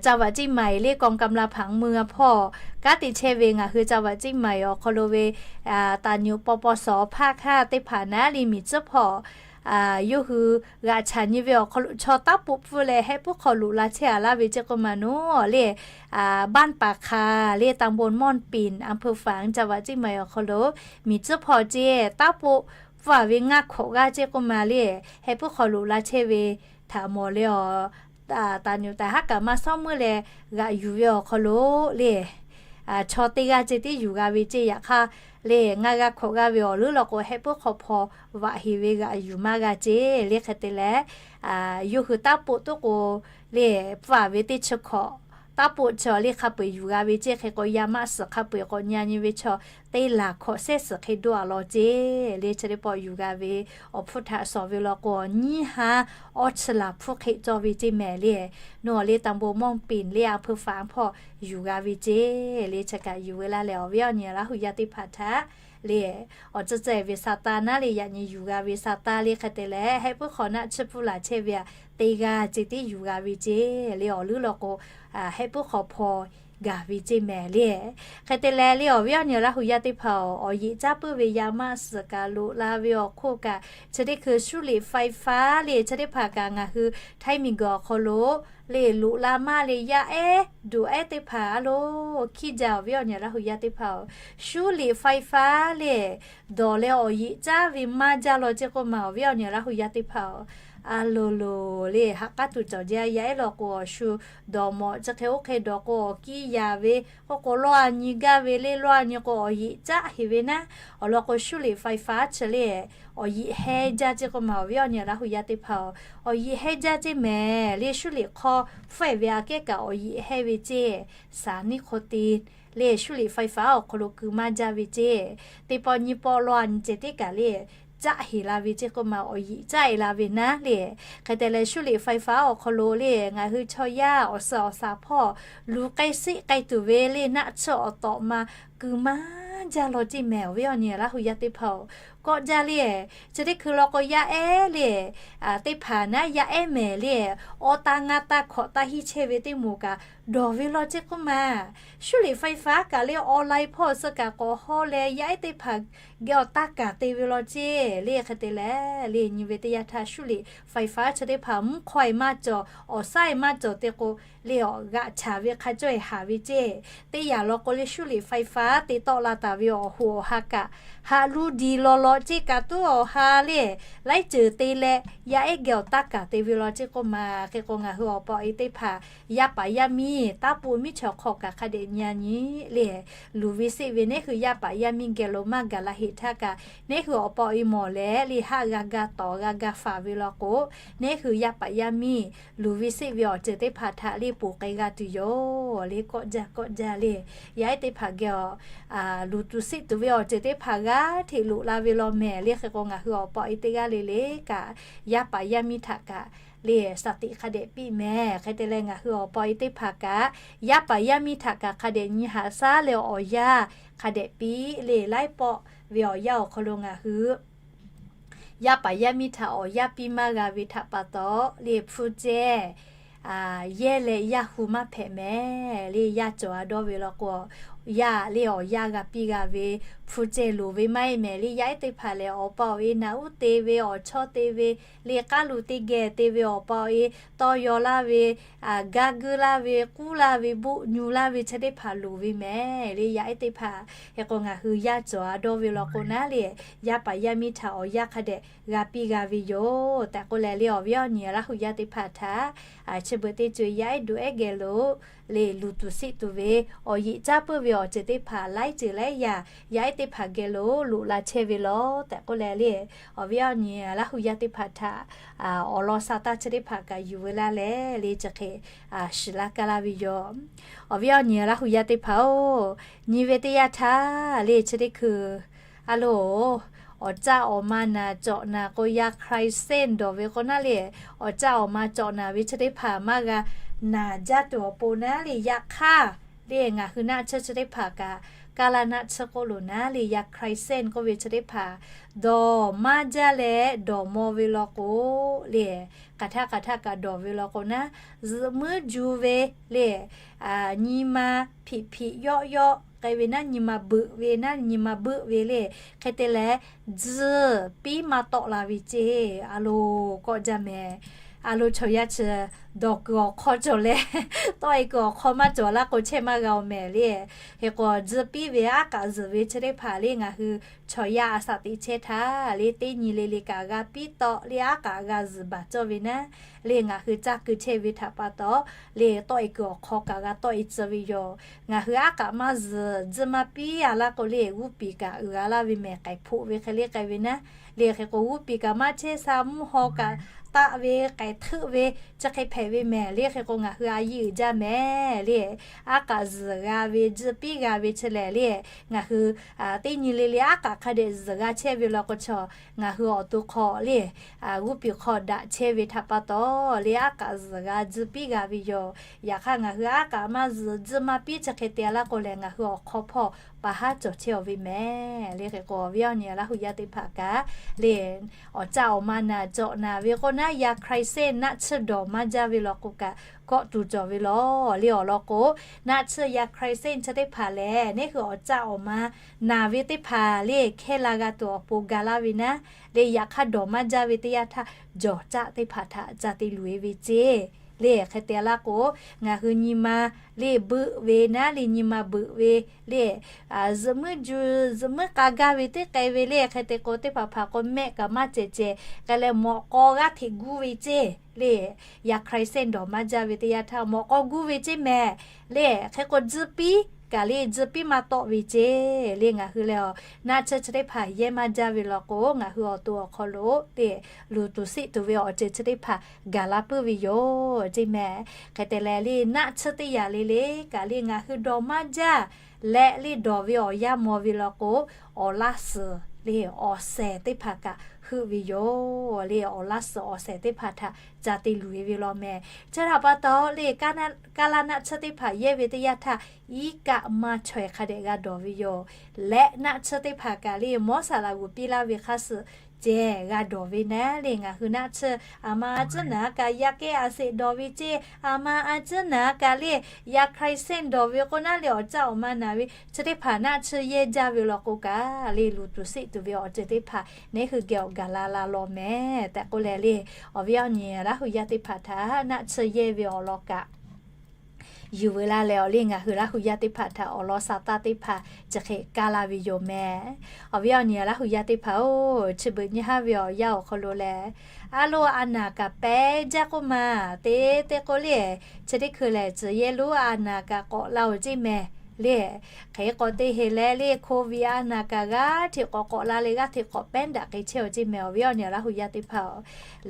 จังหวัดเชียงใหม่ le กองกำลังผลังเมือง hpawˇ kanˉ te chehˇ ve ngaˬ hui จังหวัดเชียงใหม่ awˬ hk'aw lo ve taˍ nyu paw paw sawˍ hpaˇ hkaˇ teˇ hpaˍ naˉ le miˬ tcuhˉ hpawˇ yawˇ hui g'aꞈ chaꞈ nyi ve awˬ hk'aw lo chaw taˉ poˆ pfuhˇ leh heh puiˉ hk'aw loꞈ la chehˇ a laˇ ve ceˇ k'oˆ ma nuˇ awˬ le บ้านป่าคา le ตำบลม่อนปิ่น อำเภอฝาง จังหวัดเชียงใหม่ awˬ hk'aw lo miˬ tcuhˉ hpawˇ ceˇ taˉ poˆ pfuhˇ a ve ngaˇ hkawꞈ g'aˇ ceˇ k'oˆ ma le heh puiˉ hk'aw loꞈ la chehˇ ve htaꞈ mawˬ le awˬ taˍ nyu taˍ haˉ kaꞈ maˇ shawˉ meuˇ leh g'aꞈ yuˬ ve awˬ hk'aw lo le chaw teˇ g'aˇ ceˇ tiˉ yuˬ g'a ve ceˇ. Yaꞈ hk'aˇ le ngaˇ g'aˇ hkawꞈ g'aˇ ve awˬ leuˉ law k'o heh puiˉ hk'aw hpawˇ vaꞈ heˍ ve g'aꞈ yuˬ maˇ g'a ceˇ le. Hk'e te leh yawˇ hui taˉ poˆ toˉ k'o le pfuhˇ a ve teˇ chi hkawꞈ taˉ poˆ chaw le hk'a peu-eˬ yuˬ g'a ve ceˇ. Hk'e k'o yaˇ maˆ suhˍ hk'a peu-eˬ k'awꞈ nyi a nyi ve chaw teˇ laˬ hkawꞈ sehˉ suhˍ hk'e doˆ a law ceˇ le. Chi teˇ pawˆ yuˬ g'a ve awˬ hpfuhˇ htaꞈ shawˍ ve law k'o nyiˇ ha awˇ chi laˬ hpfuhˇ hk'e cawˇ ve ceˇ mehˍ le. Nuˇ awˬ le ตำบลม่อนปิ่น le อำเภอฝาง hpawˇ yuˬ g'a ve ceˇ le. Chi kaꞈ yuˬ ve laˇ leh awˬ viˉ awˬ nyi Laˇ hu yaˇ teˇ hpaˍ htaꞈ le awˬ tcuhˇ ceh ve sa taˇ naˉ le yaꞈ nyi yuˬ g'a ve sa taˇ le. Hk'e te leh heh puiˉ hk'awꞈ naˆ tsuhˇ pfuhˇ laˬ chehˇ ve aꞈ teˇ g'aˇ ceˇ tiˉ yuˬ g'a ve ceˇ le. Awˬ leuˉ law k'o heh puiˉ hk'aw hpawˇ gaˬ ve ceˇ mehˍ le. Hk'e te leh le awˬ viˉ awˬ nyi Laˇ hu yaˇ teˇ hpaˍ-oˬ, awˬ yeꞈ caˉ puiˉ ve yaˇ maˆ suhˍ kaꞈ loꞈ la ve awˬ hk'oˆ kaꞈ chi teˇ hkui 输电ไฟฟ้า le chi teˇ hpaˍ kaꞈ ngaˬ hui Htaiˇ miˬ guiˬ awˬ hk'aw lo le loꞈ la maˇ le yaˇ ehˉ duˬ ehˉ teˇ hpaˍ a lo hkiˇ jaˇ. Awˬ viˉ awˬ nyi Laˇ hu yaˇ teˇ hpaˍ-oˬ, 输电ไฟฟ้า le dawˬ leh awˬ yeꞈ caˉ ve maˇ jaˇ law ceˇ k'oˆ ma awˬ viˉ awˬ nyi Laˇ hu yaˇ teˇ hpaˍ-oˬ, a lo lo le haꞈ k'aˉ tuˬ cawˬ jaˇ. Yaˇ ehˉ law k'o awˬ shu dawˬ mawꞈ chi hk'e oˇ hk'e dawˬ k'o awˬ kiˇ yaˍ ve k'oˆ k'o lawˇ a nyi gaˇ ve le. Lawˇ a nyi k'o awˬ yeꞈ caˉ heˍ ve naˉ. Awˬ lawn k'o 输电ไฟฟ้า chi le awˬ yeꞈ heh jaˇ ceˇ k'oˆ ma awˬ viˉ awˬ nyi Laˇ hu yaˇ teˇ hpaˍ-oˬ, awˬ yeꞈ heh jaˇ ceˇ mehˍ le. 输电 hk'aw hpfuhˆ ve aꞈ kehˉ kaꞈ awˬ yeꞈ heh ve ceˇ. สารนิโคติน le 输电ไฟฟ้า awˬ hk'aw lo keu maˇ jaˇ ve ceˇ. Teˇ pawˆ nyiˇ pawˆ lawˇ a nyi ceh tiˉ kaꞈ le caˆ heˍ la ve ceˇ k'oˆ ma awˬ yeꞈ caˆ e la ve naˉ le. Hk'e te leh 输电ไฟฟ้า awˬ hk'aw lo le ngaˬ hui chaw yaˇ awˬ suhˍ awˬ shaˍ hpawˇ luˬ k'ai siˆ k'ai tuˬ ve le naˆ tsuhˇ awˬ tawꞈ ma keu maˇ jaˇ law ceˇ mehˍ. Awˬ viˉ awˬ nyi Laˇ hu yaˇ teˇ hpaˍ-oˬ, kawˆ jaˇ le chi teˇ hkui law k'o yaˇ ehˉ le teˇ hpaˍ naˉ yaˇ ehˉ mehˍ le awˬ taˇ ngaˇ taˇ hkawꞈ taˇ hiˇ chehˇ ve teˇ moˍ kaꞈ dawˬ ve law ceˇ k'oˆ ma. 输电ไฟฟ้า kaꞈ le online hpawˇ suh kaꞈ k'awꞈ hawˇ leh yaˇ ehˉ teˇ hpaˍ geh awˬ taˇ kaˍ te ve law ceˇ le. Hk'e te leh le nyi ve teˇ yanˇ htaˇ 输电ไฟฟ้า chi teˇ hpaˍ mvuhˇ hk'aw e maˇ cawˬ, awˬ shaˉ e maˇ cawˬ te k'o le awˬ g'aꞈ chaˍ ve hk'a cawˇ e haˍ ve ceˇ. Teˇ yanˇ law k'o le 输电ไฟฟ้า te tawˆ la ve awˬ hoꞈ awˬ ha kaꞈ, haꞈ lu diˬ lawˬ lawꞈ ceˇ kaꞈ tuˉ awˬ ha le, laiˉ ceuˬ te leh yaˇ ehˉ geh awˬ taˇ kaˍ te ve law ceˇ k'oˆ ma. Hk'e k'o ngaˬ hui awˬ pa awˬ e teˇ hpaˍ yaˇ paˍ yaˇ miˇ taˇ pu miˉ chaw hk'aw kaꞈ hk'a dehꞈ nyi a nyi le, luˬ ve seˆ ve neˉ hui yaˇ paˍ yaˇ miˇ geh lo maˇ gaˬ la heˆ htaˇ kaꞈ, neˉ hui awˬ pa awˬ e mawˬ leh le haˆ g'a ga tawˍ g'a ga faˍ ve law k'o, neˉ hui yaˇ paˍ yaˇ miˇ luˬ ve seˆ ve awˬ ceuˬ teˇ hpaˍ htaꞈ le ponˬ k'ai g'a tuˬ yoˬ le. Kawˆ jaˇ kawˆ jaˇ le, yaˇ ehˉ teˇ hpaˍ geh awˬ luˬ tuˬ seˆ tuˬ ve awˬ ceuˬ teˇ hpaˍ g'aˇ hteꞈ loꞈ la ve law mehˍ le. Hk'e k'o ngaˬ hui awˬ pa awˬ e teˇ g'aˇ le le kaꞈ, yaˇ paˍ yaˇ miˇ htaꞈ kaꞈ le shaˍ tiꞈ hk'a dehꞈ piˇ mehˍ. Hk'e te leh ngaˬ hui awˬ pa awˬ e teˇ hpaˍ kaꞈ, yaˇ paˍ yaˇ miˇ htaꞈ kaꞈ hk'a dehꞈ nyi haꞈ shaˉ leh awˬ yanˇ hk'a dehꞈ piˇ le. Laiˉ pawˆ ve awˬ yanˇ awˬ hk'aw lo ngaˬ hui yaˇ paˍ yaˇ miˇ htaꞈ awˬ yanˇ piˇ maˇ g'a ve htaꞈ pa taw le hpu cehˇ yehˇ leh yaˇ hu maˇ hpehꞈ mehˍ le. Yaˇ cawˬ a dawˇ ve law k'o, yaˇ le awˬ yanˇ g'a piˇ g'a ve hpu cehˇ loˍ ve maˇ heˆ mehˍ le. Yaˇ ehˉ teˇ hpaˍ lehˬ awˬ pa awˬ e naꞈ uˉ te ve awˬ chawˇ te ve le k'aˉ lu teˇ geh te ve awˬ pa awˬ e tawˇ yaw laˇ ve, gaˇ guiˇ laˇ ve, k'uˉ laˇ ve, boˆ nyu laˇ ve chi teˇ hpaˍ loˍ ve mehˍ le. Yaˇ ehˉ teˇ hpaˍ hk'e k'o ngaˬ hui yaˇ cawˬ a dawˇ ve law k'o naˉ le, yaˇ paˍ yaˇ miˇ htaꞈ awˬ yanˇ hk'a dehꞈ g'a piˇ g'a ve yoˬ tehꞈ k'oˆ leh le awˬ viˉ awˬ nyi Laˇ hu yaˇ teˇ hpaˍ htaꞈ chi beuꞈ teˇ co yaˇ ehˉ duˬ ehˉ geh lo le luˬ tuˬ seˆ tuˬ ve awˬ yeꞈ caˉ puiˉ ve awˬ ceuˬ teˇ hpaˍ laiˉ ceuˬ laiˉ yaꞈ yaˇ ehˉ teˇ hpaˍ geh lo loꞈ la chehˇ ve law tehꞈ k'oˆ leh le, awˬ viˉ awˬ nyi Laˇ hu yaˇ teˇ hpaˍ htaꞈ awˬ lawn sa taˇ chi teˇ hpaˍ kaꞈ yuˬ veu laˇ leh le chi hk'e shiˍ laˇ kaˇ laˇ ve yoˬ. Awˬ viˉ awˬ nyi Laˇ hu yaˇ teˇ hpaˍ-oˬ, nyi ve teˇ yanˇ htaˇ le chi teˇ hkui a loˬ, awˬ caˆ awˬ ma naˍ cawꞈ naˍ k'o yaˇ Christian dawˬ ve k'o naˉ le, awˬ caˆ awˬ ma cawꞈ naˍ ve chi teˇ hpaˍ maˇ g'a naˍ jaˇ tuˬ awˬ pon naˉ le. Yaꞈ hk'aˇ le ngaˬ hui naˆ tsuhˇ chi teˇ hpaˍ kaꞈ, kaˇ laˇ naˆ tsuhˇ k'oˆ loˬ naˉ le yaˇ Christian k'oˆ ve chi teˇ hpaˍ dawˬ maˇ jaˇ leh dawˬ maw ve law k'o le, hk'aˬ htaˇ hk'aˬ htaˇ kaꞈ dawˬ ve law k'o naˉ, zuhꞈ muiˉ ju ve le, nyi ma hpiꞈ hpiꞈ yawˆ yawˆ k'ai ve naˉ, nyi ma beuꞈ ve naˉ, nyi ma beuꞈ ve le. Hk'e te leh, tzuhˇ piˉ maˇ tawˆ la ve ceˇ. A loˬ kawˆ jaˇ mehˍ. A loˬ chaw yaˇ chi dawˬ kuiˬ awˬ hk'aw cawˬ leh, tawˆ e kuiˬ awˬ hk'aw maˇ cawˬ laˇ k'o chehˇ maˇ g'a-oˬ mehˍ le. Hk'e k'o tzuhˇ piˉ ve aˉ k'aꞈ zuhˬ ve chi teˇ hpaˍ le ngaˬ hui chaw yaˇ a shaꞈ teꞈ chehˇ htaˇ le teˇ nyi le le kaꞈ g'a piˇ tawˆ le aˉ k'aꞈ g'a zuhˬ baˬ cawˇ ve naˉ le ngaˬ hui caˇ keu chehˇ ve htaꞈ pa taw le tawˆ e kuiˬ awˬ hk'aw kaꞈ g'a tawˆ e tcuh ve yoˬ. Ngaˬ hui aˉ k'aꞈ maˇ zuhˬ tzuhˇ maˇ piˇ a laˇ k'o le g'uˇ piˍ kaꞈ uiˍ a laˇ ve mehˍ k'ai hpoˆ ve hk'e le k'ai ve naˉ le. Hk'e k'o g'uˇ piˍ kaꞈ maˇ chehˇ sha mvuhˇ haw kaꞈ taˆ ve k'ai hteuˆ ve chi hk'e hpehꞈ ve mehˍ le. Hk'e k'o ngaˬ hui a yiˇ uiˍ jaˇ mehˍ le. Aˉ k'aꞈ zuhˬ g'a ve tzuhˇ piˉ g'a ve chi lehˬ le ngaˬ hui teˇ nyi le le aˉ k'aꞈ hk'a dehꞈ zuhˬ g'a chehˇ ve law k'o chaw ngaˬ hui awˬ to hk'aw le g'uˇ piˍ hk'aw daꞈ chehˇ ve htaꞈ pa taw le aˉ k'aꞈ zuhˬ g'a tzuhˇ piˉ g'a ve yoˬ. Yaꞈ hk'aˇ ngaˬ hui aˉ k'aꞈ maˇ zuhˬ tzuhˇ maˇ piˇ chi hk'e te a laˇ k'o lehˬ ngaˬ hui awˬ hk'aw hpawˇ pa haˉ cawˬ chehˇ-aˬ ve mehˍ le. Hk'e k'o awˬ viˉ awˬ nyi Laˇ hu yaˇ teˇ hpaˍ kaꞈ le awˬ caˆ awˬ ma naˍ cawꞈ naˍ ve k'o naˉ yaˇ Christian naˆ tsuhˇ dawˬ maˇ jaˇ ve law k'o kaꞈ kawˆ tuˬ cawˬ ve law le. Awˬ lawn k'o, naˆ tsuhˇ yaˇ Christian chi teˇ hpaˍ lehˬ neˉ hui awˬ caˆ awˬ ma naˍ ve teˇ hpaˍ le hkehˇ la g'a tuˬ awˬ pon ga laˇ ve naˉ le. Yaꞈ hk'aˇ dawˬ maˇ jaˇ ve teˇ yanˇ htaˇ jawˬ caˆ teˇ hpaˍ htaꞈ ca te luˬ e ve ceˇ le. Hk'e te a laˇ k'o, ngaˬ hui nyi ma le beuꞈ ve naˉ le nyi ma beuꞈ ve le zuhꞈ muiˉ ju zuhꞈ muiˉ k'a gaˇ ve teˇ k'ai ve le. Hk'e te k'o teˇ hpaˍ hpaˍ k'o mehˆ kaꞈ maˇ cehˬ cehˬ k'ai leh mawꞈ k'aw g'aˇ hteꞈ guˇ ve ceˇ le. Yaˇ Christian dawˬ maˇ jaˇ ve teˇ yanˇ htaˇ mawꞈ k'aw guˇ ve ceˇ mehˍ le. Hk'e k'o tzuhˇ piˉ kaꞈ le tzuhˇ piˉ maˇ tawˆ ve ceˇ le. Ngaˬ hui lehˬ naˆ tsuhˇ chi teˇ hpaˍ yehˇ maˇ jaˇ ve law k'o ngaˬ hui awˬ to awˬ hk'aw lo le luˬ tuˬ seˆ tuˬ ve awˬ ceuˬ chi teˇ hpaˍ gaˬ la puiˉ ve yoˬ ceˇ mehˍ. Hk'e te leh le naˆ tsuhˇ teˇ yanˇ le le kaꞈ le ngaˬ hui dawˬ maˇ jaˇ leh le dawˬ ve awˬ yanˇ maw ve law k'o, awˬ laˇ suhˍ le awˬ shehˍ teˇ hpaˍ kaꞈ heuˆ ve yoˬ le. Awˬ laˇ suhˍ awˬ shehˍ teˇ hpaˍ htaꞈ ca te luˬ e ve law mehˍ. Chi htaꞈ pa taw le kaˇ laˇ naˆ tsuhˇ teˇ hpaˍ yehˇ ve teˇ yanˇ htaˇ iˉ kaˆ maˇ chaweh hk'a dehꞈ g'a dawˬ ve yoˬ. Leh naˆ tsuhˇ teˇ hpaˍ kaꞈ le mawˇ saˍ laꞈ g'uˬ piˇ laˇ ve hk'a suhˍ ceh g'a dawˬ ve naˉ le ngaˬ hui naˆ tsuhˇ aˬ ma a tcuhˉ naˍ kaꞈ yaˇ kehˉ a seˍ dawˬ ve ceˇ, aˬ ma a tcuhˉ naˍ kaꞈ le yaˇ Christian dawˬ ve k'o naˉ le awˬ caˆ awˬ ma naˍ ve chi teˇ hpaˍ naˆ tsuhˇ yehˇ jaˇ ve law k'o kaꞈ le luˬ tuˬ seˆ tuˬ ve awˬ ceuˬ teˇ hpaˍ neˉ hui geh awˬ gaˬ la la law mehˍ tehꞈ k'oˆ leh le awˬ viˉ awˬ nyi Laˇ hu yaˇ teˇ hpaˍ htaꞈ naˆ tsuhˇ yehˇ ve awˬ lawn kaꞈ yuˬ veu laˇ leh awˬ liˇ ngaˬ hui Laˇ hu yaˇ teˇ hpaˍ htaꞈ awˬ lawn sa taˇ teˇ hpaˍ chi hk'e kaˇ laˇ ve yoˬ mehˍ. Awˬ viˉ awˬ nyi Laˇ hu yaˇ teˇ hpaˍ-oˬ, chi beuꞈ nyi haˉ ve awˬ yanˇ awˬ hk'aw lo lehˬ, a loˍ a naˍ kaꞈ pehˉ jaˇ k'oˆ ma, teˇ teˇ k'oˆ le, chi teˇ hkui lehˬ tcuh yehˇ lonˉ a naˍ kaꞈ k'awꞈ la-oˬ ceˇ mehˍ le. Hk'e k'awꞈ te heˍ leh le, Covid a naˍ kaꞈ g'aˇ hteꞈ k'awꞈ k'awꞈ la leh g'aˇ hteꞈ k'awꞈ pehˉ daꞈ k'ai chehˇ-oˬ ceˇ mehˍ. Awˬ viˉ awˬ nyi Laˇ hu yaˇ teˇ hpaˍ-oˬ,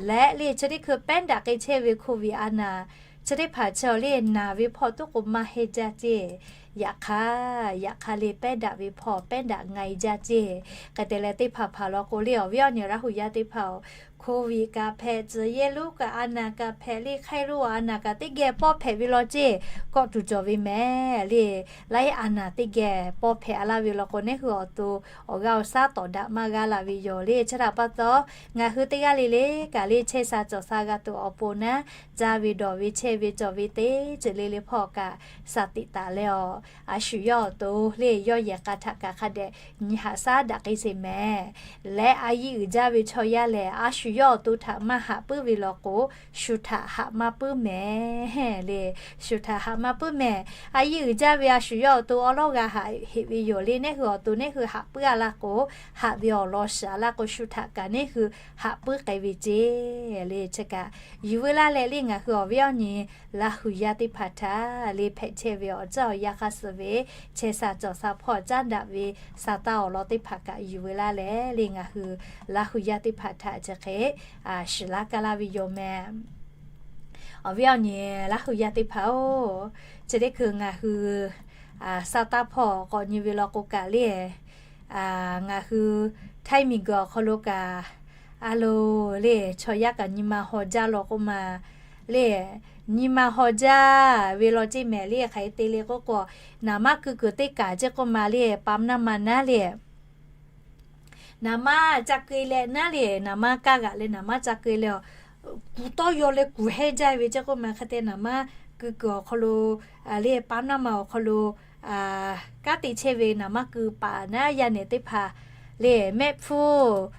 leh le chi teˇ hkui pehˉ daꞈ k'ai chehˇ ve Covid a naˍ chi teˇ hpaˍ chi awˬ liˇ naˍ ve hpawˇ tuˉ k'o maˇ heˆ jaˇ ceˇ. Yaꞈ hk'aˇ, yaꞈ hk'aˇ le pehˉ daꞈ ve hpawˇ pehˉ daꞈ nga-e jaˇ ceˇ. Hk'e te leh teˇ hpaˍ hpaˍ law k'o le, awˬ viˉ awˬ nyi Laˇ hu yaˇ teˇ hpaˍ-oˬ, Covid kaꞈ hpehꞈ, tcuh yehˇ lonˉ kaꞈ a naˍ kaꞈ hpehꞈ le, hk'ai lo a naˍ kaꞈ teˇ geh pawˇ hpehꞈ ve law ceˇ, kawˆ tuˬ cawˬ ve mehˍ le. Laiˉ a naˍ teˇ geh pawˇ hpehꞈ a laˇ ve law k'o, neˇ hui awˬ to awˬ g'aˇ awˬ shaˉ tawˍ daꞈ maˇ g'a la ve yoˬ le. Chi htaꞈ pa taw, ngaˬ hui teˇ g'aˇ le le kaꞈ le chehˇ sha cawˬ sha g'a tuˬ awˬ pon naˉ, caˇ ve dawˬ ve chehˇ ve cawˬ ve teˇ ceuˬ le le hpawˇ kaꞈ shaˍ tiꞈ taˍ leh awˬ, a shu yawˇ awˬ to le yawˇ yehˬ k'a htaꞈ kaꞈ hk'a dehꞈ nyi haꞈ shaˉ daꞈ k'ai sheˍ mehˍ. Leh a yiˇ uiˍ jaˇ ve chaw yaˇ lehˬ, a shu yawˇ awˬ to htaꞈ maˇ haꞈ puiˉ ve law k'o, shu htaꞈ haꞈ maˇ puiˉ mehˍ le. Shu htaꞈ haꞈ maˇ puiˉ mehˍ. A yiˇ uiˍ jaˇ ve a shu yawˇ awˬ to awˉ lawˉ g'a haꞈ heꞈ ve yoˬ le. Neˇ hui awˬ to neˇ hui haꞈ puiˉ a laˇ k'o, haꞈ ve awˬ lawn shiˍ a laˇ k'o, shu htaꞈ kaꞈ neˇ hui haꞈ puiˉ k'ai ve ceˇ le. Chi kaꞈ yuˬ veu laˇ leh le, ngaˬ hui awˬ viˉ awˬ nyi Laˇ hu yaˇ teˇ hpaˍ htaꞈ le hpehꞈ chehˇ ve awˬ caˇ awˬ yanˇ hk'aˇ suh ve chehˇ sha cawˬ sha hpawˇ caˉ daꞈ ve sa taˇ awˬ lawn teˇ hpaˍ kaꞈ yuˬ veu laˇ leh le, ngaˬ hui Laˇ hu yaˇ teˇ hpaˍ htaꞈ chi hk'e shiˍ laˇ kaˇ laˇ ve yoˬ mehˍ. Awˬ viˉ awˬ nyi Laˇ hu yaˇ teˇ hpaˍ-oˬ, chi teˇ hkui ngaˬ hui sa taˇ hpawˇ k'awꞈ nyi ve law k'o kaꞈ le, ngaˬ hui Htaiˇ miˬguiˬ awˬ hk'aw lo kaꞈ a loˍ le, chaw yaˇ kaꞈ nyi ma haw jaˇ law k'oˆ ma le, nyi ma haw jaˇ ve law ceˇ mehˍ le. Hk'aˬ hk'e te le k'oˆ k'o, naˍ manˇ keu kuiˬ teˇ kaˬ ceˇ k'oˆ ma le, pam naˇ ma naˉ le, naˍ manˇ ca keu leh naˉ le, naˍ manˇ kaˇ g'aꞈ leh naˍ manˇ ca keu leh, kuˬ tawˇ yaw leh kuˬ hehnˇ jaˇ ve ceˇ k'oˆ ma. Hk'e te naˍ manˇ keu kuiˬ awˬ hk'aw lo le, pam naˇ ma awˬ hk'aw lo kanˉ te chehˇ ve naˍ manˇ keu paˍ naˉ yaˇ nehˬ teˇ hpaˍ le, mehˆ hpfuhˇ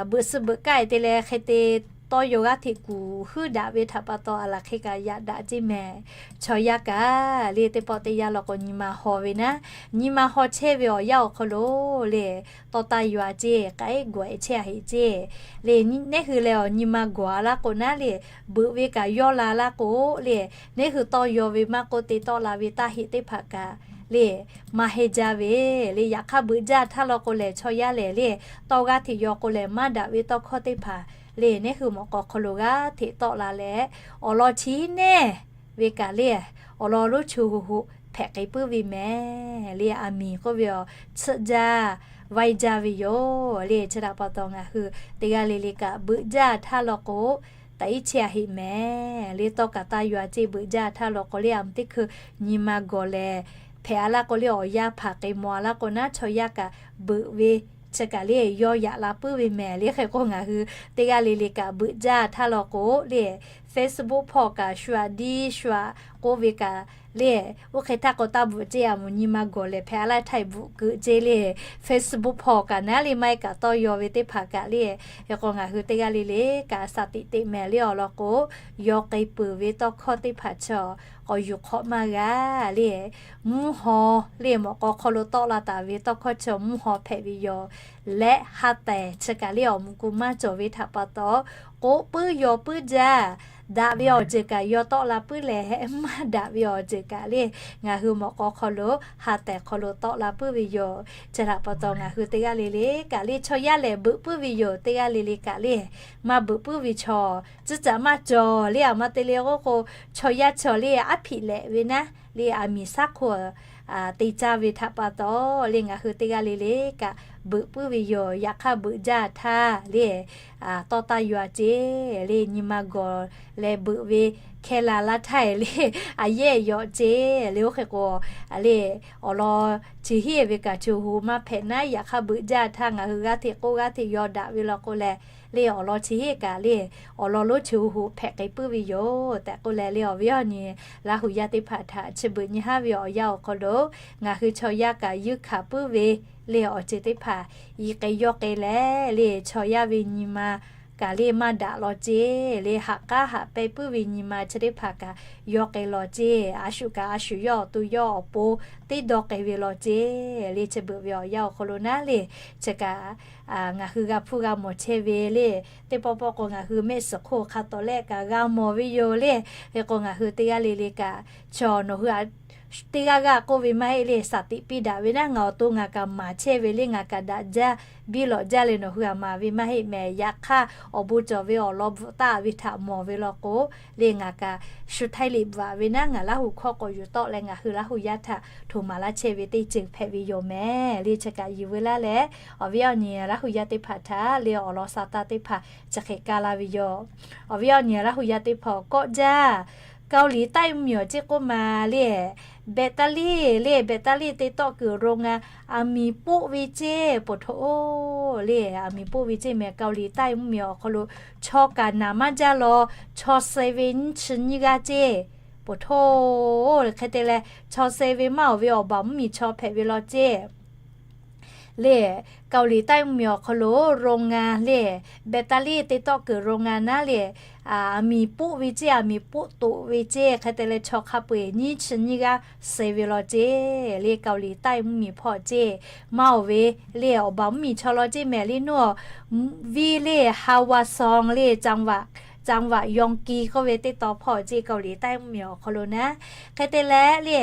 beuꞈ suh beuꞈ kaˇ-e te leh hk'e te tawˇ yaw g'aˇ hteꞈ kuˬ huiˉ daꞈ ve htaꞈ pa taw, a laˬ hk'e kaꞈ yaꞈ daꞈ ceˇ mehˍ. Chaw yaˇ kaꞈ le teˇ pawˆ teˇ yanˇ law k'o nyi ma haw ve naˉ, nyi ma haw chehˇ ve awˬ yanˇ awˬ hk'aw lo le, tawˇ taˇ yaw-a ceˇ, k'ai gawˬ-e chehˇ a heꞈ ceˇ le. Neˇ hui leh awˬ nyi ma gawˬ a laˇ k'o naˉ le, beuꞈ ve kaꞈ yawˇ la laˇ k'o le, neˇ hui tawˇ yaw ve maˇ k'oˆ te tawˆ la ve taˇ heꞈ teˇ hpaˍ kaꞈ le, maˇ heˆ jaˇ ve le. Yaꞈ hk'aˇ beuꞈ jaˇ htaˇ law k'o lehˬ, chaw yaˇ lehˬ le, tawˇ g'aˇ hteꞈ yaw k'o lehˬ, maˇ daꞈ ve tawˇ hkawˇ teˇ hpaˍ le, neˇ hui mawꞈ k'aw hk'aw lo g'aˇ hteꞈ tawˆ la leh, awˬ lawn chi neˇ ve kaꞈ le, awˬ lawn lonˉ chi hoꞈ hoꞈ hpehꞈ k'ai puiˉ ve mehˍ le. Aˬ miˍ k'oˆ ve awˬ tsuhˆ jaˇ vaiˇ jaˇ ve yoˬ le. Chi htaꞈ pa taw ngaˬ hui teˇ g'aˇ le le kaꞈ beuꞈ jaˇ htaˇ law k'o, taꞈ iˉ chehˇ a heꞈ mehˍ le. Tawˇ kaꞈ taˇ yaw-a ceˇ, beuꞈ jaˇ htaˇ law k'o le, aˬ miˍ teˇ hkui nyi ma gawˬ lehˬ, hpehꞈ a laˇ k'o le, awˬ yanˇ hpanˍ k'ai mawˬ a laˇ k'o naˉ, chaw yaˇ kaꞈ beuꞈ ve chi kaꞈ le yawˇ yaꞈ la puiˉ ve mehˍ le. Hk'e k'o ngaˬ hui teˇ g'aˇ le le kaꞈ beuꞈ jaˇ htaˇ law k'o le, Facebook hpawˇ kaꞈ shu aꞈ diˇ shu aꞈ k'oˆ ve kaꞈ le, oˇ hk'e htaˇ k'o taˇ bvuhꞈ ceˇ, aˬ moˍ nyi ma gawˬ lehˬ hpehꞈ a laˇ htaˇ bvuhꞈ keu ceˇ le. Facebook hpawˇ kaꞈ naˉ le, maˇ heˆ kaꞈ tawˇ yaw ve teˇ hpaˍ kaꞈ le, hk'e k'o ngaˬ hui teˇ g'aˇ le le kaꞈ shaˍ tiꞈ teꞈ mehˍ le. Awˬ lawn k'o, yaw k'ai peuˬ ve tawˇ hkawˇ teˇ hpaˍ chi k'awꞈ yuˬ hk'awꞈ maˇ g'a le. Mvuhˇ haw le, mawꞈ k'aw hk'aw lo tawˆ la taˍ ve tawˇ hkawˇ chi mvuhˇ haw hpehꞈ ve yoˬ. Leh ha tehˬ chi kaꞈ le awˬ mvuh ku maˇ cawˬ ve htaꞈ pa taw, k'oˆ puiˉ yaw puiˉ jaˇ. Daꞈ ve awˬ ceuˬ kaꞈ yaw tawˆ la puiˉ leh, maˇ daꞈ ve awˬ ceuˬ kaꞈ le ngaˬ hui mawꞈ k'aw hk'aw lo ha tehˬ hk'aw lo tawˆ la puiˉ ve yoˬ. Chi htaꞈ pa taw ngaˬ hui teˇ g'aˇ le le kaꞈ le chaw yaˇ lehˬ beuꞈ puiˉ ve yoˬ. Teˇ g'aˇ le le kaꞈ le maˇ beuꞈ puiˉ ve chaw, tcuhˉ caꞈ maˇ cawˬ le. Aˬ ma te le k'oˆ k'o, chaw yaˇ chaw le aˉ hpiꞈ lehꞈ ve naˉ le, aˬ miˍ shaˉ hk'oˆ te caˇ ve htaꞈ pa taw le ngaˬ hui teˇ g'aˇ le le kaꞈ beuꞈ puiˉ ve yoˬ. Yaꞈ hk'aˇ beuꞈ jaˇ htaˇ le tawˇ taˇ yaw-a ceˇ le, nyi ma gawˬ leh beuꞈ ve hkeh la laˇ htaˇ le, aˬ yehˇ yaw ceˇ le. Oˇ hk'e k'o le, awˬ lawn chi heˆ ve kaꞈ chi hoꞈ maˇ hpehꞈ naˉ, yaꞈ hk'aˇ beuꞈ jaˇ htaˇ ngaˬ hui g'aˇ hteꞈ k'oˆ g'aˇ hteꞈ yaw daꞈ ve law k'o leh le, awˬ lawn chi heˆ kaꞈ le, awˬ lawn lonˉ chi hoꞈ hpehꞈ k'ai puiˉ ve yoˬ tehꞈ k'oˆ leh le, awˬ viˉ awˬ nyi Laˇ hu yaˇ teˇ hpaˍ htaꞈ chi beuꞈ nyi haˉ ve awˬ yanˇ awˬ hk'aw lo ngaˬ hui chaw yaˇ kaꞈ yeunˇ hkanˍ puiˉ ve le, awˬ ceuˬ teˇ hpaˍ i k'ai yawˇ k'ai leh le, chaw yaˇ ve nyi ma kaꞈ le maˇ daꞈ law ceˇ le. Haꞈ k'aˉ haꞈ pehˇ puiˉ ve nyi ma chi teˇ hpaˍ kaꞈ yawˇ k'ai law ceˇ. A shu kaꞈ a shu yawˇ awˬ to yawˇ awˬ pon teˇ dawˇ k'ai ve law ceˇ le. Chi beuꞈ ve awˬ yanˇ awˬ hk'aw lo naˉ le, chi kaꞈ ngaˬ hui g'a hpuˇ g'a mawˬ chehˇ ve le. Teˇ pawˆ pawˆ k'o ngaˬ hui mehˆ suhˍ hk'oˆ hk'a tawˍ leh kaꞈ g'a mawˬ ve yoˬ le. Hk'e k'o ngaˬ hui teˇ g'aˇ le le kaꞈ, chaw nawˬ hui teˇ g'aˇ g'aˇ k'oˆ ve maˇ heˆ le, shaˍ tiꞈ piˇ daꞈ ve naˉ, ngaˬ awˬ to ngaˬ kaꞈ maˍ chehˇ ve le, ngaˬ kaꞈ daꞈ jaˇ, biˇ lawꞈ jaˇ leh nawˬ hui a maˍ ve maˇ heˆ mehˍ. Yaꞈ hk'aˇ awˬ bon cawˬ ve awˬ lawn bvuhꞈ taˍ ve htaꞈ mawˬ ve law k'o le, ngaˬ kaꞈ shu htaiˇ liꞈ bvuhꞈ ve naˉ, ngaˬ Laˇ huˍ hkawˇ k'awꞈ yuˬ tawˆ leh ngaˬ hui Laˇ huˍ yaˇ htaꞈ htoꞈ maˍ laˇ chehˇ ve teˇ ceuˬ hpehꞈ ve yoˬ mehˍ le. Chi kaꞈ yuˬ veu laˇ leh, awˬ viˉ awˬ nyi Laˇ huˍ yaˇ teˇ hpaˍ htaꞈ le awˬ lawn sa taˇ teˇ hpaˍ chi hk'e kaˇ laˇ ve yoˬ. Awˬ viˉ awˬ nyi Laˇ huˍ yaˇ teˇ hpaˍ kawˆ jaˇ, Kaoˍ liˍ taˆ mvuhˇ miˬ awˬ ceˇ k'oˆ ma le, Behꞈ taˇ liˇ le, Behꞈ taˇ liˇ te tawˆ kuiˬ ro nga, aˬ miˍ poˆ ve ceˇ poˬ htoꞈ-oˬ le, aˬ miˍ poˆ ve ceˇ mehˍ. Kaoˍ liˍ taˆ mvuhˇ miˬ awˬ hk'aw lo chaw kaꞈ naˍ maˇ jaˇ law, chaw suh ve nyiˇ chi nyiˇ g'aˇ ceˇ poˬ htoꞈ-oˬ. Hk'e te leh chaw suh ve maˇ oˬ ve awˬ baˬ mvuhˇ miˬ chaw hpehꞈ ve law ceˇ le. Kaoˍ liˍ taˆ mvuhˇ miˬ awˬ hk'aw lo ro nga le, Behꞈ taˇ liˇ te tawˆ kuiˬ ro nga naˉ le, aˬ miˍ poˆ ve ceˇ, aˬ miˍ poˆ toꞈ ve ceˇ. Hk'e te leh chaw hk'a peu-eˬ nyiˇ chi nyiˇ g'aˇ suh ve law ceˇ le. Kaoˍ liˍ taˆ mvuhˇ miˬ hpawˇ ceˇ maˇ oˬ ve le awˬ baˬ mvuhˇ miˬ chaw law ceˇ mehˍ le. Nawˬ viˇ le Haˍ vaˍ song le, caˍ vaꞈ yawˇ kiˇ k'oˆ ve teˇ taw hpawˇ ceˇ Kaoˍ liˍ taˆ mvuhˇ miˬ awˬ hk'aw lo naˉ. Hk'e te leh le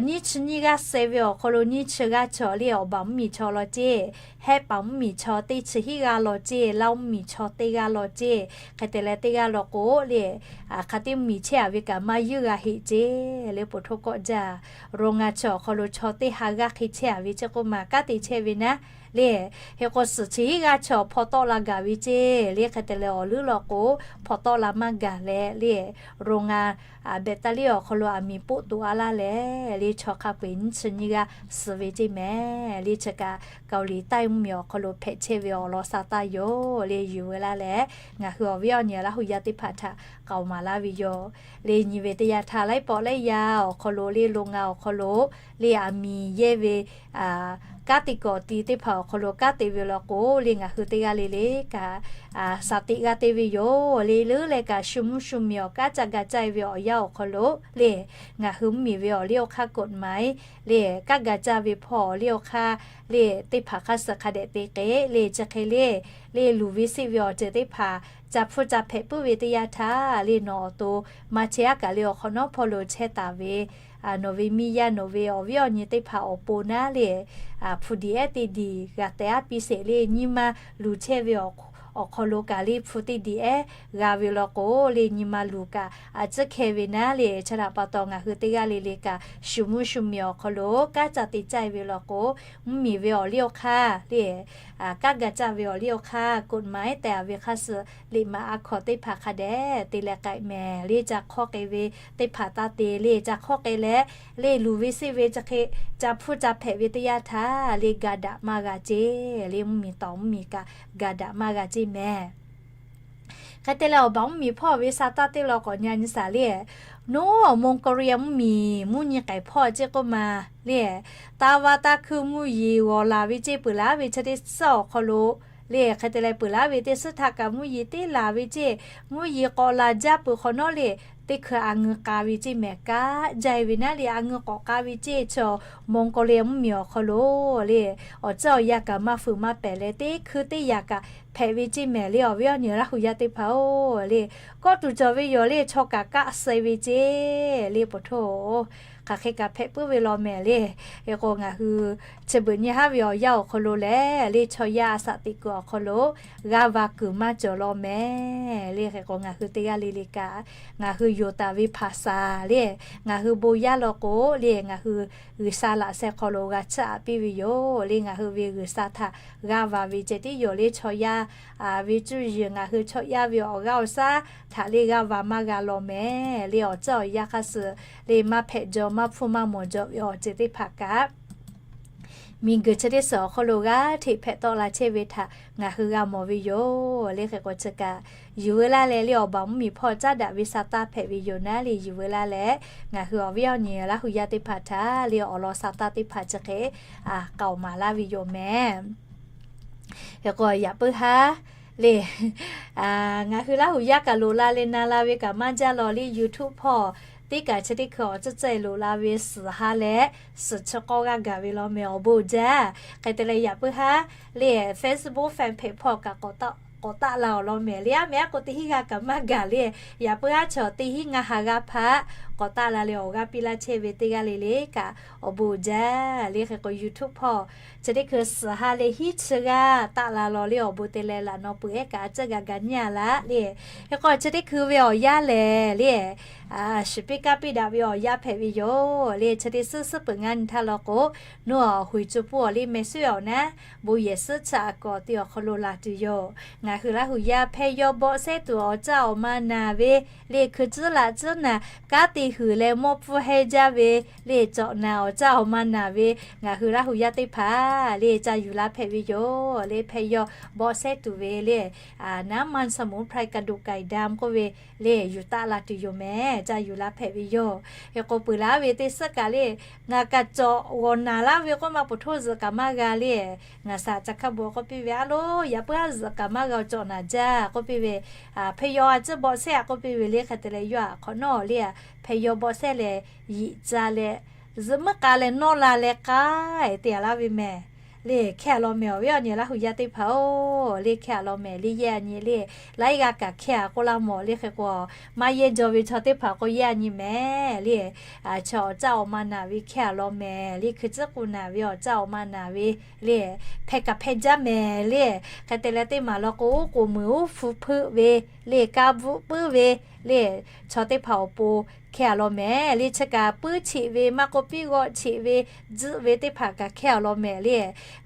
nyiˇ chi nyiˇ g'aˇ suh ve awˬ hk'aw lo nyiˇ chi g'aˇ chaw le awˬ baˬ mvuhˇ miˬ chaw law ceˇ, hehˆ paˍ mvuhˇ miˬ chaw teˇ chi hiˉ g'aˇ law ceˇ, Laˇ huˍ mvuhˇ miˬ chaw teˇ g'aˇ law ceˇ. Hk'e te leh teˇ g'aˇ law k'o le, hk'a teˇ mvuhˇ miˬ chehˇ a ve kaꞈ maˇ yuˇ g'a heꞈ ceˇ le. Poˬ htoꞈ kawˆ jaˇ, ro nga chaw awˬ hk'aw lo chaw teˇ ha g'aˇ hk'e chehˇ a ve ceˇ k'oˆ ma, kanˉ te chehˇ ve naˉ le. Hk'e k'o suhˍ chi hiˉ g'aˇ chaw hpawˇ tawˆ la gaˬ ve ceˇ le. Hk'e te leh awˬ leuˉ law k'o hpawˇ tawˆ la maˇ gaˬ leh le, ro nga Behꞈ taˇ liˇ awˬ hk'aw lo aˬ miˍ poˆ toꞈ a laˇ leh le, chaw hk'a peu-eˬ nyiˇ chi nyiˇ g'aˇ suh ve ceˇ mehˍ le. Chi kaꞈ Kaoˍ liˍ taˆ mvuhˇ miˬ awˬ hk'aw lo hpehꞈ chehˇ ve awˬ lawn sa taˇ yoˬ le. Yuˬ veu laˇ leh ngaˬ hui awˬ viˉ awˬ nyi Laˇ huˍ yaˇ teˇ hpaˍ htaꞈ k'aoˍ maˍ laˇ ve yoˬ le. Nyi ve teˇ yanˇ htaˇ laiˉ pawˆ laiˉ yaˇ awˬ hk'aw lo le, lo nga awˬ hk'aw lo le aˬ miˍ yehˇ ve kanˉ te kawꞈ ti teˇ hpaˍ awˬ hk'aw lo kanˉ te ve law k'o le, ngaˬ hui teˇ g'aˇ le le kaꞈ shaˍ tiꞈ g'a te ve yoˬ le. Leuˉ leh kaꞈ shu mvuhˇ shu miˬ awˬ kanˉ ca ga caˇ ve awˬ yanˇ awˬ hk'aw lo le, ngaˬ hui mvuhˇ miˬ ve awˬ liˇ awˬ hk'aˇ กฎหมาย le, kanˉ ga caˇ ve hpawˇ awˬ liˇ awˬ hk'aˇ le teˇ hpaˍ hk'a suh hk'a dehꞈ te k'e le, chi hk'e le le luˬ ve seˆ ve awˬ ceuˬ teˇ hpaˍ ca hpfuhˇ ca hpehꞈ puiˉ ve teˇ yanˇ htaˇ le, nawˬ awˬ to maˇ chehˇ aˉ kaꞈ le awˬ hk'awꞈ nawˉ hpawˇ lo chehˇ taˍ ve nawˬ ve miˇ yaˇ nawˬ ve awˬ viˉ awˬ nyi teˇ hpaˍ awˬ pon naˉ le, hpu diˬ ehˉ teˇ diˬ g'a tehꞈ aˉ piˇ sheˍ le. Nyi ma luˬ chehˇ ve awˬ hk'aw lo kaꞈ le hpu teˇ diˬ ehˉ g'a ve law k'o le, nyi ma luˬ kaꞈ a ciˉ hkeh ve naˉ le. Chi htaꞈ pa taw ngaˬ hui teˇ g'aˇ le le kaꞈ shu mvuhˇ shu miˬ awˬ hk'aw lo kanˉ ca te caˇ ve law k'o, mvuhˇ miˬ ve awˬ liˇ awˬ hk'aˇ le, kanˉ ga caˇ ve awˬ liˇ awˬ hk'aˇ กฎหมาย tehꞈ a ve hk'a suh liꞈ maꞈ a hkawnˍ teˇ hpaˍ hk'a dehꞈ te leh k'ai mehˍ le. Ca hk'awˇ k'ai ve teˇ hpaˍ taˇ te le. Ca hk'awˇ k'ai leh le luˬ ve seˆ ve chi hk'e ca hpfuhˇ ca hpehꞈ ve teˇ yanˇ htaˇ le ga daꞈ maˇ g'a ceˇ le. Mvuhˇ miˬ tawˍ mvuhˇ miˬ kaꞈ ga daꞈ maˇ g'a ceˇ mehˍ. Hk'e te leh awˬ baˬ mvuhˇ miˬ hpawˇ ve sa taˇ teˇ law k'awꞈ nyi a nyi shaˍ le, nawˬ Mongolia mvuhˇ miˬ mvuhˇ nyi k'ai hpawˇ ceˇ k'oˆ ma le, taˇ vaˇ taˇ hkuiˇ mvuhˇ yeˬ g'awˬ laˬ ve ceˇ peuˬ laˉ ve chi teˇ suhˉ awˬ hk'aw lo le. Hk'e te leh peuˬ laˉ ve teˇ suhˉ htaꞈ kaꞈ mvuhˇ yeˬ teˇ laˬ ve ceˇ, mvuhˇ yeˬ k'awꞈ laˬ jaˇ peuˬ hk'awꞈ nawˉ le, teˇ hkui a ngeu k'a ve ceˇ mehˍ. Kaˉ jaˇ ve naˉ le a ngeu k'awꞈ k'a ve ceˇ. Chaw Mongolia mvuhˇ miˬ awˬ hk'aw lo le awˬ ceuˬ awˬ yanˇ kaꞈ maˇ fuiˍ maˇ pehˍ leh teˇ hkui teˇ yaꞈ kaꞈ hpehꞈ ve ceˇ mehˍ le. Awˬ viˉ awˬ nyi Laˇ huˍ yaˇ teˇ hpaˍ-oˬ le, kawˆ tuˬ cawˬ ve yoˬ le. Chaw kaꞈ kaˆ suh ve ceˇ le poˬ htoꞈ-oˬ, hk'aˬ hk'e kaꞈ hpehꞈ puiˉ ve law mehˍ le. Hk'e k'o ngaˬ hui chi beuꞈ nyi haˉ ve awˬ yanˇ awˬ hk'aw lo lehˬ le chaw yaˇ a shaꞈ teꞈ kuiˬ awˬ hk'aw lo g'aˇ va kuiˬ maˇ cawˬ law mehˍ le. Hk'e k'o ngaˬ hui teˇ g'aˇ le le kaꞈ ngaˬ hui yonˍ taˍ ve hpaˍ saˍ le, ngaˬ hui bon yaˇ law k'o le ngaˬ hui G'uiˬsha laꞈ sheh hk'aw lo g'a tsuhˇ aꞈ piˇ ve yoˬ le. Ngaˬ hui ve G'uiˬsha htaꞈ g'aˇ va ve ceh tiˉ yoˬ le. Chaw yaˇ ve cuˇ yiˍ ngaˬ hui chaw yaˇ ve awˬ g'aˇ awˬ shaˉ htaꞈ le g'aˇ va maˇ g'a law mehˍ le. Awˬ ceuˬ awˬ yanˇ hk'a suh le maˇ hpehꞈ jaw maˇ hpfuhˇ maˇ mawˬ jaw ve awˬ ceuˬ teˇ hpaˍ kaꞈ miˬguiˬ chi teˇ suhˍ awˬ hk'aw lo g'aˇ hteꞈ hpehꞈ tawˆ la chehˇ ve htaꞈ ngaˬ hui g'a mawˬ ve yoˬ le. Hk'e k'o chi kaꞈ yuˬ veu laˇ leh le awˬ baˬ mvuhˇ miˬ hpawˇ caˉ daꞈ ve sa taˇ hpehꞈ ve yoˬ naˉ le yuˬ veu laˇ leh ngaˬ hui awˬ viˉ awˬ nyi Laˇ huˍ yaˇ teˇ hpaˍ htaꞈ le awˬ lawn sa taˇ teˇ hpaˍ chi hk'e k'aoˍ maˍ laˇ ve yoˬ mehˍ. Hk'e k'o yaꞈ puiˉ haˉ Le, ngaˬ hui Laˇ huˍ yaˇ kaꞈ loꞈ la le na la ve kaꞈ maˇ jaˇ law le, YouTube hpawˇ teˇ kaꞈ chi teˇ hkui awˬ tcuhˇ tcuhˇ loꞈ la ve suhˍ ha leh suhˍ chi k'awˇ g'aˇ gaˬ ve law mehˍ awˬ bon jaˇ. Hk'e te leh yaꞈ puiˉ haˉ le Facebook fan page hpawˇ kaꞈ k'awꞈ taˆ la awˬ lawn mehˍ le, aˉ mehˍ aˉ k'o teˇ hinˉ g'aˇ kaꞈ maˇ gaˬ le. Yaꞈ puiˉ haˉ chaw teˇ hinˉ ngaˇ ha g'aˇ hpaˇ k'awꞈ taˆ la leh awˬ g'aˇ piˇ laˇ chehˇ ve teˇ g'aˇ le le kaꞈ awˬ bon jaˇ le. Hk'e k'o YouTube hpawˇ chi teˇ hkui suhˍ ha leh hiˉ chi g'aˇ taˆ la law le awˬ bon te leh laꞈ naw peuˬ ehˉ kaꞈ a ciˉ g'a ga nyi a laˇ le. Hk'e k'o chi teˇ hkui ve awˬ yanˇ lehˬ le, shiˍ piˇ kaˇ piˇ daꞈ ve awˬ yanˇ hpehꞈ ve yoˬ le. Chi teˇ suhˉ suhˉ peuˬ ngaˇ nyi htaˇ law k'o, nawˬ huiˍ co puˇ awˬ le meh suhˉ awˬ naˉ bon yehˬ suhˉ chaꞈ a kawꞈ te awˬ hk'aw lo laˬ tuˬ yoˬ. Ngaˬ hui Laˇ huˍ yaˇ hpehˇ yawˇ bawˆ sehˉ tuˬ awˬ caˇ awˬ ma naˬ ve le, hkui tcuhˉ laꞈ tcuhˉ naˬ kanˉ te huiˍ leh mawˇ pfuhˇ hehnˇ jaˇ ve le, cawꞈ naˬ awˬ caˇ awˬ ma naˬ ve ngaˬ hui Laˇ huˍ yaˇ teˇ hpaˍ le ca yuˬ la hpehꞈ ve yoˬ le. Hpehˇ yawˇ bawˆ sehˉ tuˬ ve le, น้ำมันสมุนไพรกระดูกไก่ดำ k'oˆ ve le yuˬ taˆ la tuˬ yoˬ mehˍ, ca yuˬ la hpehꞈ ve yoˬ. Hk'e k'o peuˬ laˇ ve teˇ suhˉ kaꞈ le, ngaˬ kaꞈ cawꞈ g'awˬ naˬ laˇ ve k'oˆ ma, ปวดท้อง zuhꞈ kaꞈ maˇ g'a le. Ngaˬ shaˍ ca hkaˇ bon k'oˆ piˇ ve, a lo yaꞈ puiˉ haˉ zuhꞈ kaꞈ maˇ g'a, cawꞈ naˬ jaˇ k'oˆ piˇ ve, hpehˇ yawˇ a ciˉ bawˆ sehˉ a k'oˆ piˇ ve le. Hk'e te leh yawˇ a hk'awꞈ nawˉ le, hpehˇ yawˇ bawˆ sehˉ leh yiꞈ ca leh zuhꞈ meuˇ k'a leh nawˇ la leh k'ai te a laˇ ve mehˍ le. Hkehˇ a law mehˍ awˬ viˉ awˬ nyi Laˇ huˍ yaˇ teˇ hpaˍ-oˬ le, hkehˇ a law mehˍ le, yehˇ a nyi le. Laiˉ g'aˇ kaꞈ hkehˇ a k'oˆ laˇ mawˬ le. Hk'e k'o maˇ yehˇ jaw ve chaw teˇ hpaˍ k'o yehˇ a nyi mehˍ le. Chaw awˬ caˇ awˬ ma naˬ ve hkehˇ a law mehˍ le, hkui tcuhˉ k'u naˬ ve awˬ caˇ awˬ ma naˬ ve le, hpehˇ kaꞈ hpehˇ jaˇ mehˍ le. Hk'e te leh teˇ maˬ law k'o, oˉ k'oˍ muiˬ oˉ hpu hpeuˆ ve le, ka bvuhꞈ puiˉ ve le, chaw teˇ hpaˍ awˬ pon hkehˇ a law mehˍ le. Chi kaꞈ puiˉ cheꞈ ve maˇ k'oˆ, piˇ g'awˆ cheꞈ ve, tzuhˆ ve teˇ hpaˍ kaꞈ hkehˇ a law mehˍ le.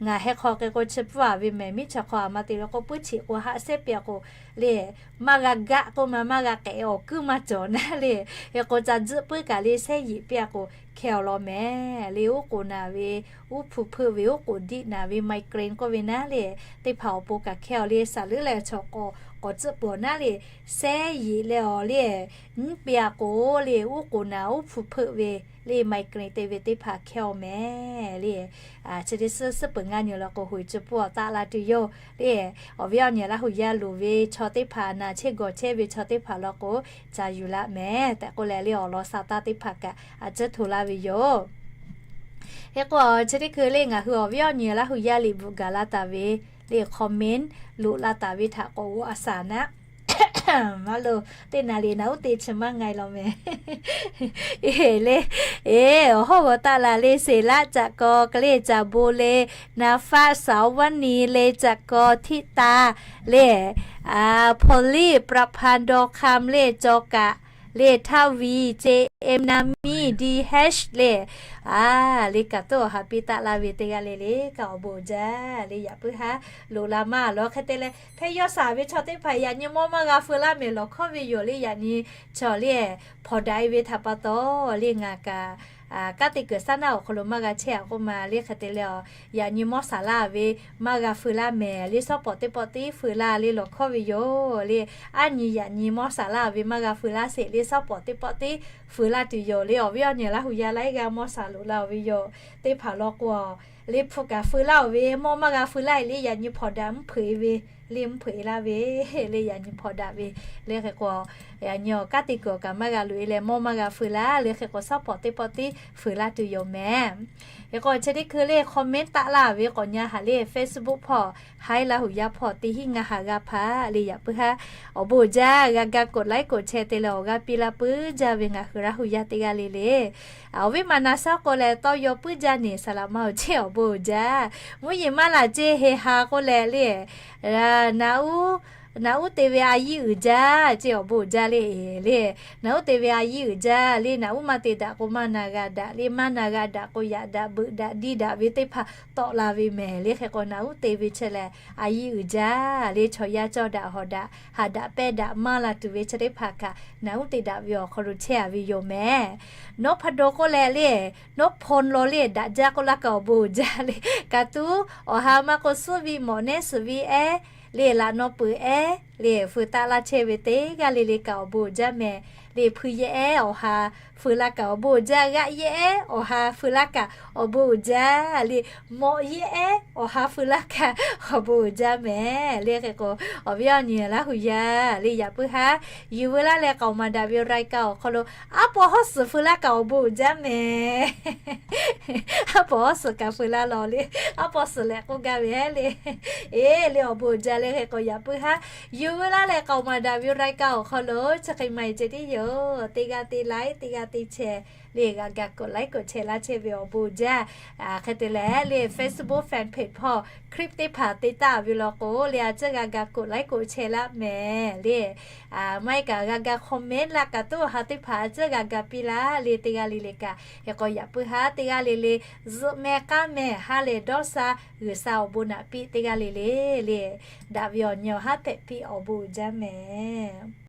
Ngaˬ heh hk'aw hk'e k'o chi pfuhˇ a ve mehˍ, miˉ chaw hk'aw a ma te ve k'o puiˉ cheꞈ k'o haˆ sehˉ piˇ a k'o le, maˇ g'a gaˆ k'oˆ ma, maˇ g'a k'ehꞈ awˬ kuiˉ maˇ cawˬ naˉ le. Hk'e k'o ca tzuhˆ puiˉ kaꞈ le sehˉ yiꞈ piˇ a k'o hkehˇ a law mehˍ le. Oˉ k'oˍ naˬ ve, oˉ hpu hpeuˆ ve, oˉ k'oˍ diˆ naˬ ve, migraine k'oˆ ve naˉ le, teˇ hpaˍ awˬ pon kaꞈ hkehˇ a le. Saˍ leuˉ leh chaw k'awꞈ k'awꞈ tcuhˆ peuˬ awˬ naˉ le, sehˉ yiꞈ leh awˬ le, nyiˉ piˇ a k'o le, oˉ k'oˍ naˬ oˉ hpu hpeuˆ ve le, migraine te ve teˇ hpaˍ hkehˇ a mehˍ le. Chi teˇ suhˉ suhˉ peuˬ ngaˇ nyi law k'o, huiˍ co puˇ awˬ taˆ la tuˬ yoˬ le. Awˬ viˉ awˬ nyi Laˇ huˍ yaˇ loˍ ve chaw teˇ hpaˍ, naˬ chehˇ gawˬ chehˇ ve chaw teˇ hpaˍ law k'o, ca yuˬ laˇ mehˍ tehꞈ k'oˆ leh le, awˬ lawn sa taˇ teˇ hpaˍ kaꞈ a ciˉ hto laˇ ve yoˬ. Hk'e k'o chi teˇ hkui le ngaˬ hui awˬ viˉ awˬ nyi Laˇ huˍ yaˇ liꞈ bvuhꞈ gaˬ la taˍ ve le, comment loꞈ la taˍ ve htaꞈ k'awꞈ g'aw a saˍ naˉ maˇ lo, teˇ naˍ riˍ naˬ uˉ te chi maˇ nga e law mehˍ. Eˬ le, eˬ, awˬ hawˉ g'aw taˆ la le, Seˍlaˆ caꞈ kaw, Kaleˇ caꞈ bon le, Naˍ faˆ Saˍ vaˇ ni le caꞈ kaw, Htiˆ taˍ le, Hpawˇ liˇ ประพันธ์ ดอคำ le caw kaꞈ le, Htaˇ viˍ, Ceˇ emˇ naˍ miˇ, Diˇ heˉ le, a, le kaꞈ tuˉ awˬ ha piˇ taˆ laˇ ve teˇ g'aˇ le le kaꞈ awˬ bon jaˇ le. Yaꞈ puiˉ haˉ loꞈ la maˇ law. Hk'e te leh hpehˇ yawˇ shaˍ ve chaw teˇ hpaˍ yaꞈ nyi mawˇ maˇ g'a feu laˇ mehˍ, lawˬ hkawˇ ve yoˬ le. Yaꞈ nyi chaw le hpawnˬ daꞈ e ve htaꞈ pa taw le ngaˬ kaꞈ kanˉ te kuiˬ saˉ naˆ awˬ hk'aw lo maˇ g'a chehˇ a k'oˆ ma le. Hk'e te leh a, yaꞈ nyi mawˇ shaˍ laˇ ve maˇ g'a feu laˇ mehˍ le, shawˉ pawˍ teˇ pawˆ tiˉ feu laˇ le, lawˬ hkawˇ ve yoˬ le. Aˉ nyi yaꞈ nyi mawˇ shaˍ laˇ ve maˇ g'a feu laˇ sheˍ le, shawˉ pawˍ teˇ pawˆ tiˉ feu laˇ tuˬ yoˬ le. Awˬ viˉ awˬ nyi Laˇ huˍ yaˇ laiˉ g'aˇ mawˇ shaˍ loꞈ la ve yoˬ. Teˇ hpaˍ law k'o le hpu kaꞈ feu laˇ oˬ ve, mawˇ maˇ g'a feu laˇ e le, yaꞈ nyi hpawnˬ daꞈ mvuhˇ hpeuꞈ e ve le, mvuhˇ hpeuꞈ e laˇ ve le, yaꞈ nyi hpawnˬ daꞈ ve le. Hk'e k'o yaꞈ nyi awˬ kanˉ te kuiˬ awˬ kaꞈ maˇ g'a loꞈ e leh mawˇ maˇ g'a feu laˇ le. Hk'e k'o shawˉ pawˍ teˇ pawˆ tiˉ feu laˇ tuˬ yoˬ mehˍ. Hk'e k'o chi teˇ hkui le comment taˆ laˇ ve k'awꞈ nyi haꞈ le, Facebook hpawˇ Haiˉ Laˇ huˍ yaˇ hpawˇ teˇ hinˉ ngaˇ ha g'aˇ hpaˇ le. Yaꞈ puiˉ haˉ awˬ bon jaˇ, g'a ga กดไลค์ กดแชร์ te leh awˬ g'aˇ piˇ laˇ puiˉ jaˇ ve ngaˬ hui Laˇ huˍ yaˇ teˇ g'aˇ le le. Awˬ viˉ ma na shaˉ k'oˆ leh tawˇ yaw puiˉ jaˇ neˬ saˍ laꞈ ma awˬ chehˇ awˬ bon jaˇ. Mvuhˇ yeˬ maˇ laˬ ceˇ he ha k'oˆ leh le, naꞈ uˉ te ve a yiˇ uiˍ jaˇ ceˇ awˬ bon jaˇ le. Le naꞈ uˉ te ve a yiˇ uiˍ jaˇ le, naꞈ uˉ maˇ te daꞈ k'o maˇ na g'a daꞈ le, maˇ na g'a daꞈ k'o yaꞈ daꞈ beuꞈ daꞈ diˇ daꞈ ve teˇ hpaˍ tawˆ la ve mehˍ le. Hk'e k'o naꞈ uˉ te ve chi lehˬ a yiˇ uiˍ jaˇ le, chaw yaˇ cawˇ daꞈ hawˍ daꞈ haꞈ daꞈ pehnˇ daꞈ maˇ la tuˬ ve chi teˇ hpaˍ kaꞈ naꞈ uˉ te daꞈ ve awˬ hk'aw lo chehˇ a ve yoˬ mehˍ. Nawˉ hpa daw k'oˆ leh le, nawˉ hpaw law le daꞈ jaˇ k'oˆ laˇ kaꞈ awˬ bon jaˇ le. Kaꞈ tuˉ awˬ ha maˇ k'o suhˉ viˇ mawꞈ nehˉ suhˍ viˇ ehˉ le, laꞈ naw peuˬ ehˉ le, feu taˆ laˇ chehˇ ve teˇ g'aˇ le le kaꞈ awˬ bon jaˇ mehˍ. le, hpui yehˇ ehˉ awˬ ha feu laˇ kaꞈ awˬ bon uiˍ jaˇ, g'aˆ yehˇ ehˉ awˬ ha feu laˇ kaꞈ awˬ bon uiˍ jaˇ le, mawꞈ yehˇ ehˉ awˬ ha feu laˇ kaꞈ awˬ bon uiˍ jaˇ mehˍ le. Hk'e k'o, awˬ viˉ awˬ nyi Laˇ hu yaˇ le, yaꞈ puiˉ haˉ yuˬ veu laˇ leh k'aoˍ maˍ daꞈ ve awˬ รายการ awˬ hk'aw lo aˉ pawˇ hawˉ suhˍ feu laˇ kaꞈ awˬ bon uiˍ jaˇ mehˍ. Aˉ pawˇ hawˉ suhˍ kaꞈ feu laˇ law le, aˉ pawˇ suhˍ lehˬ k'oˆ gaˇ ve heˉ le. Eˬ le, awˬ bon uiˍ jaˇ le. Hk'e k'o, yaꞈ puiˉ haˉ yuˬ veu laˇ leh k'aoˍ maˍ daꞈ ve awˬ รายการ awˬ hk'aw lo chi hk'e maˇ heˆ ceh tiˉ yoˬ. Teˇ g'aˇ te like, teˇ g'aˇ te share le, g'a ga กดไลค์ กดแชร์ laˇ chehˇ ve awˬ bon uiˍ jaˇ. Hk'e te leh le, Facebook fan page hpawˇ clip teˇ hpaˍ te taˍ ve law k'o le, a ciˉ g'a ga กดไลค์ กดแชร์ laˇ mehˍ le. Maˇ heˆ kaꞈ g'a ga comment laˇ kaꞈ tuˉ, ha teˇ hpaˍ a ciˉ g'a ga piˇ laˇ le, teˇ g'aˇ le le kaꞈ. Hk'e k'o, yaꞈ puiˉ haˉ teˇ g'aˇ le le zuhꞈ meh k'aˉ meh ha lehˬ dawˇ sha G'uiˬsha awˬ bon naꞈ piˇ teˇ g'aˇ le le le, daꞈ ve awˬ nyi awˬ haˉ hpehꞈ piˇ awˬ bon uiˍ jaˇ mehˍ.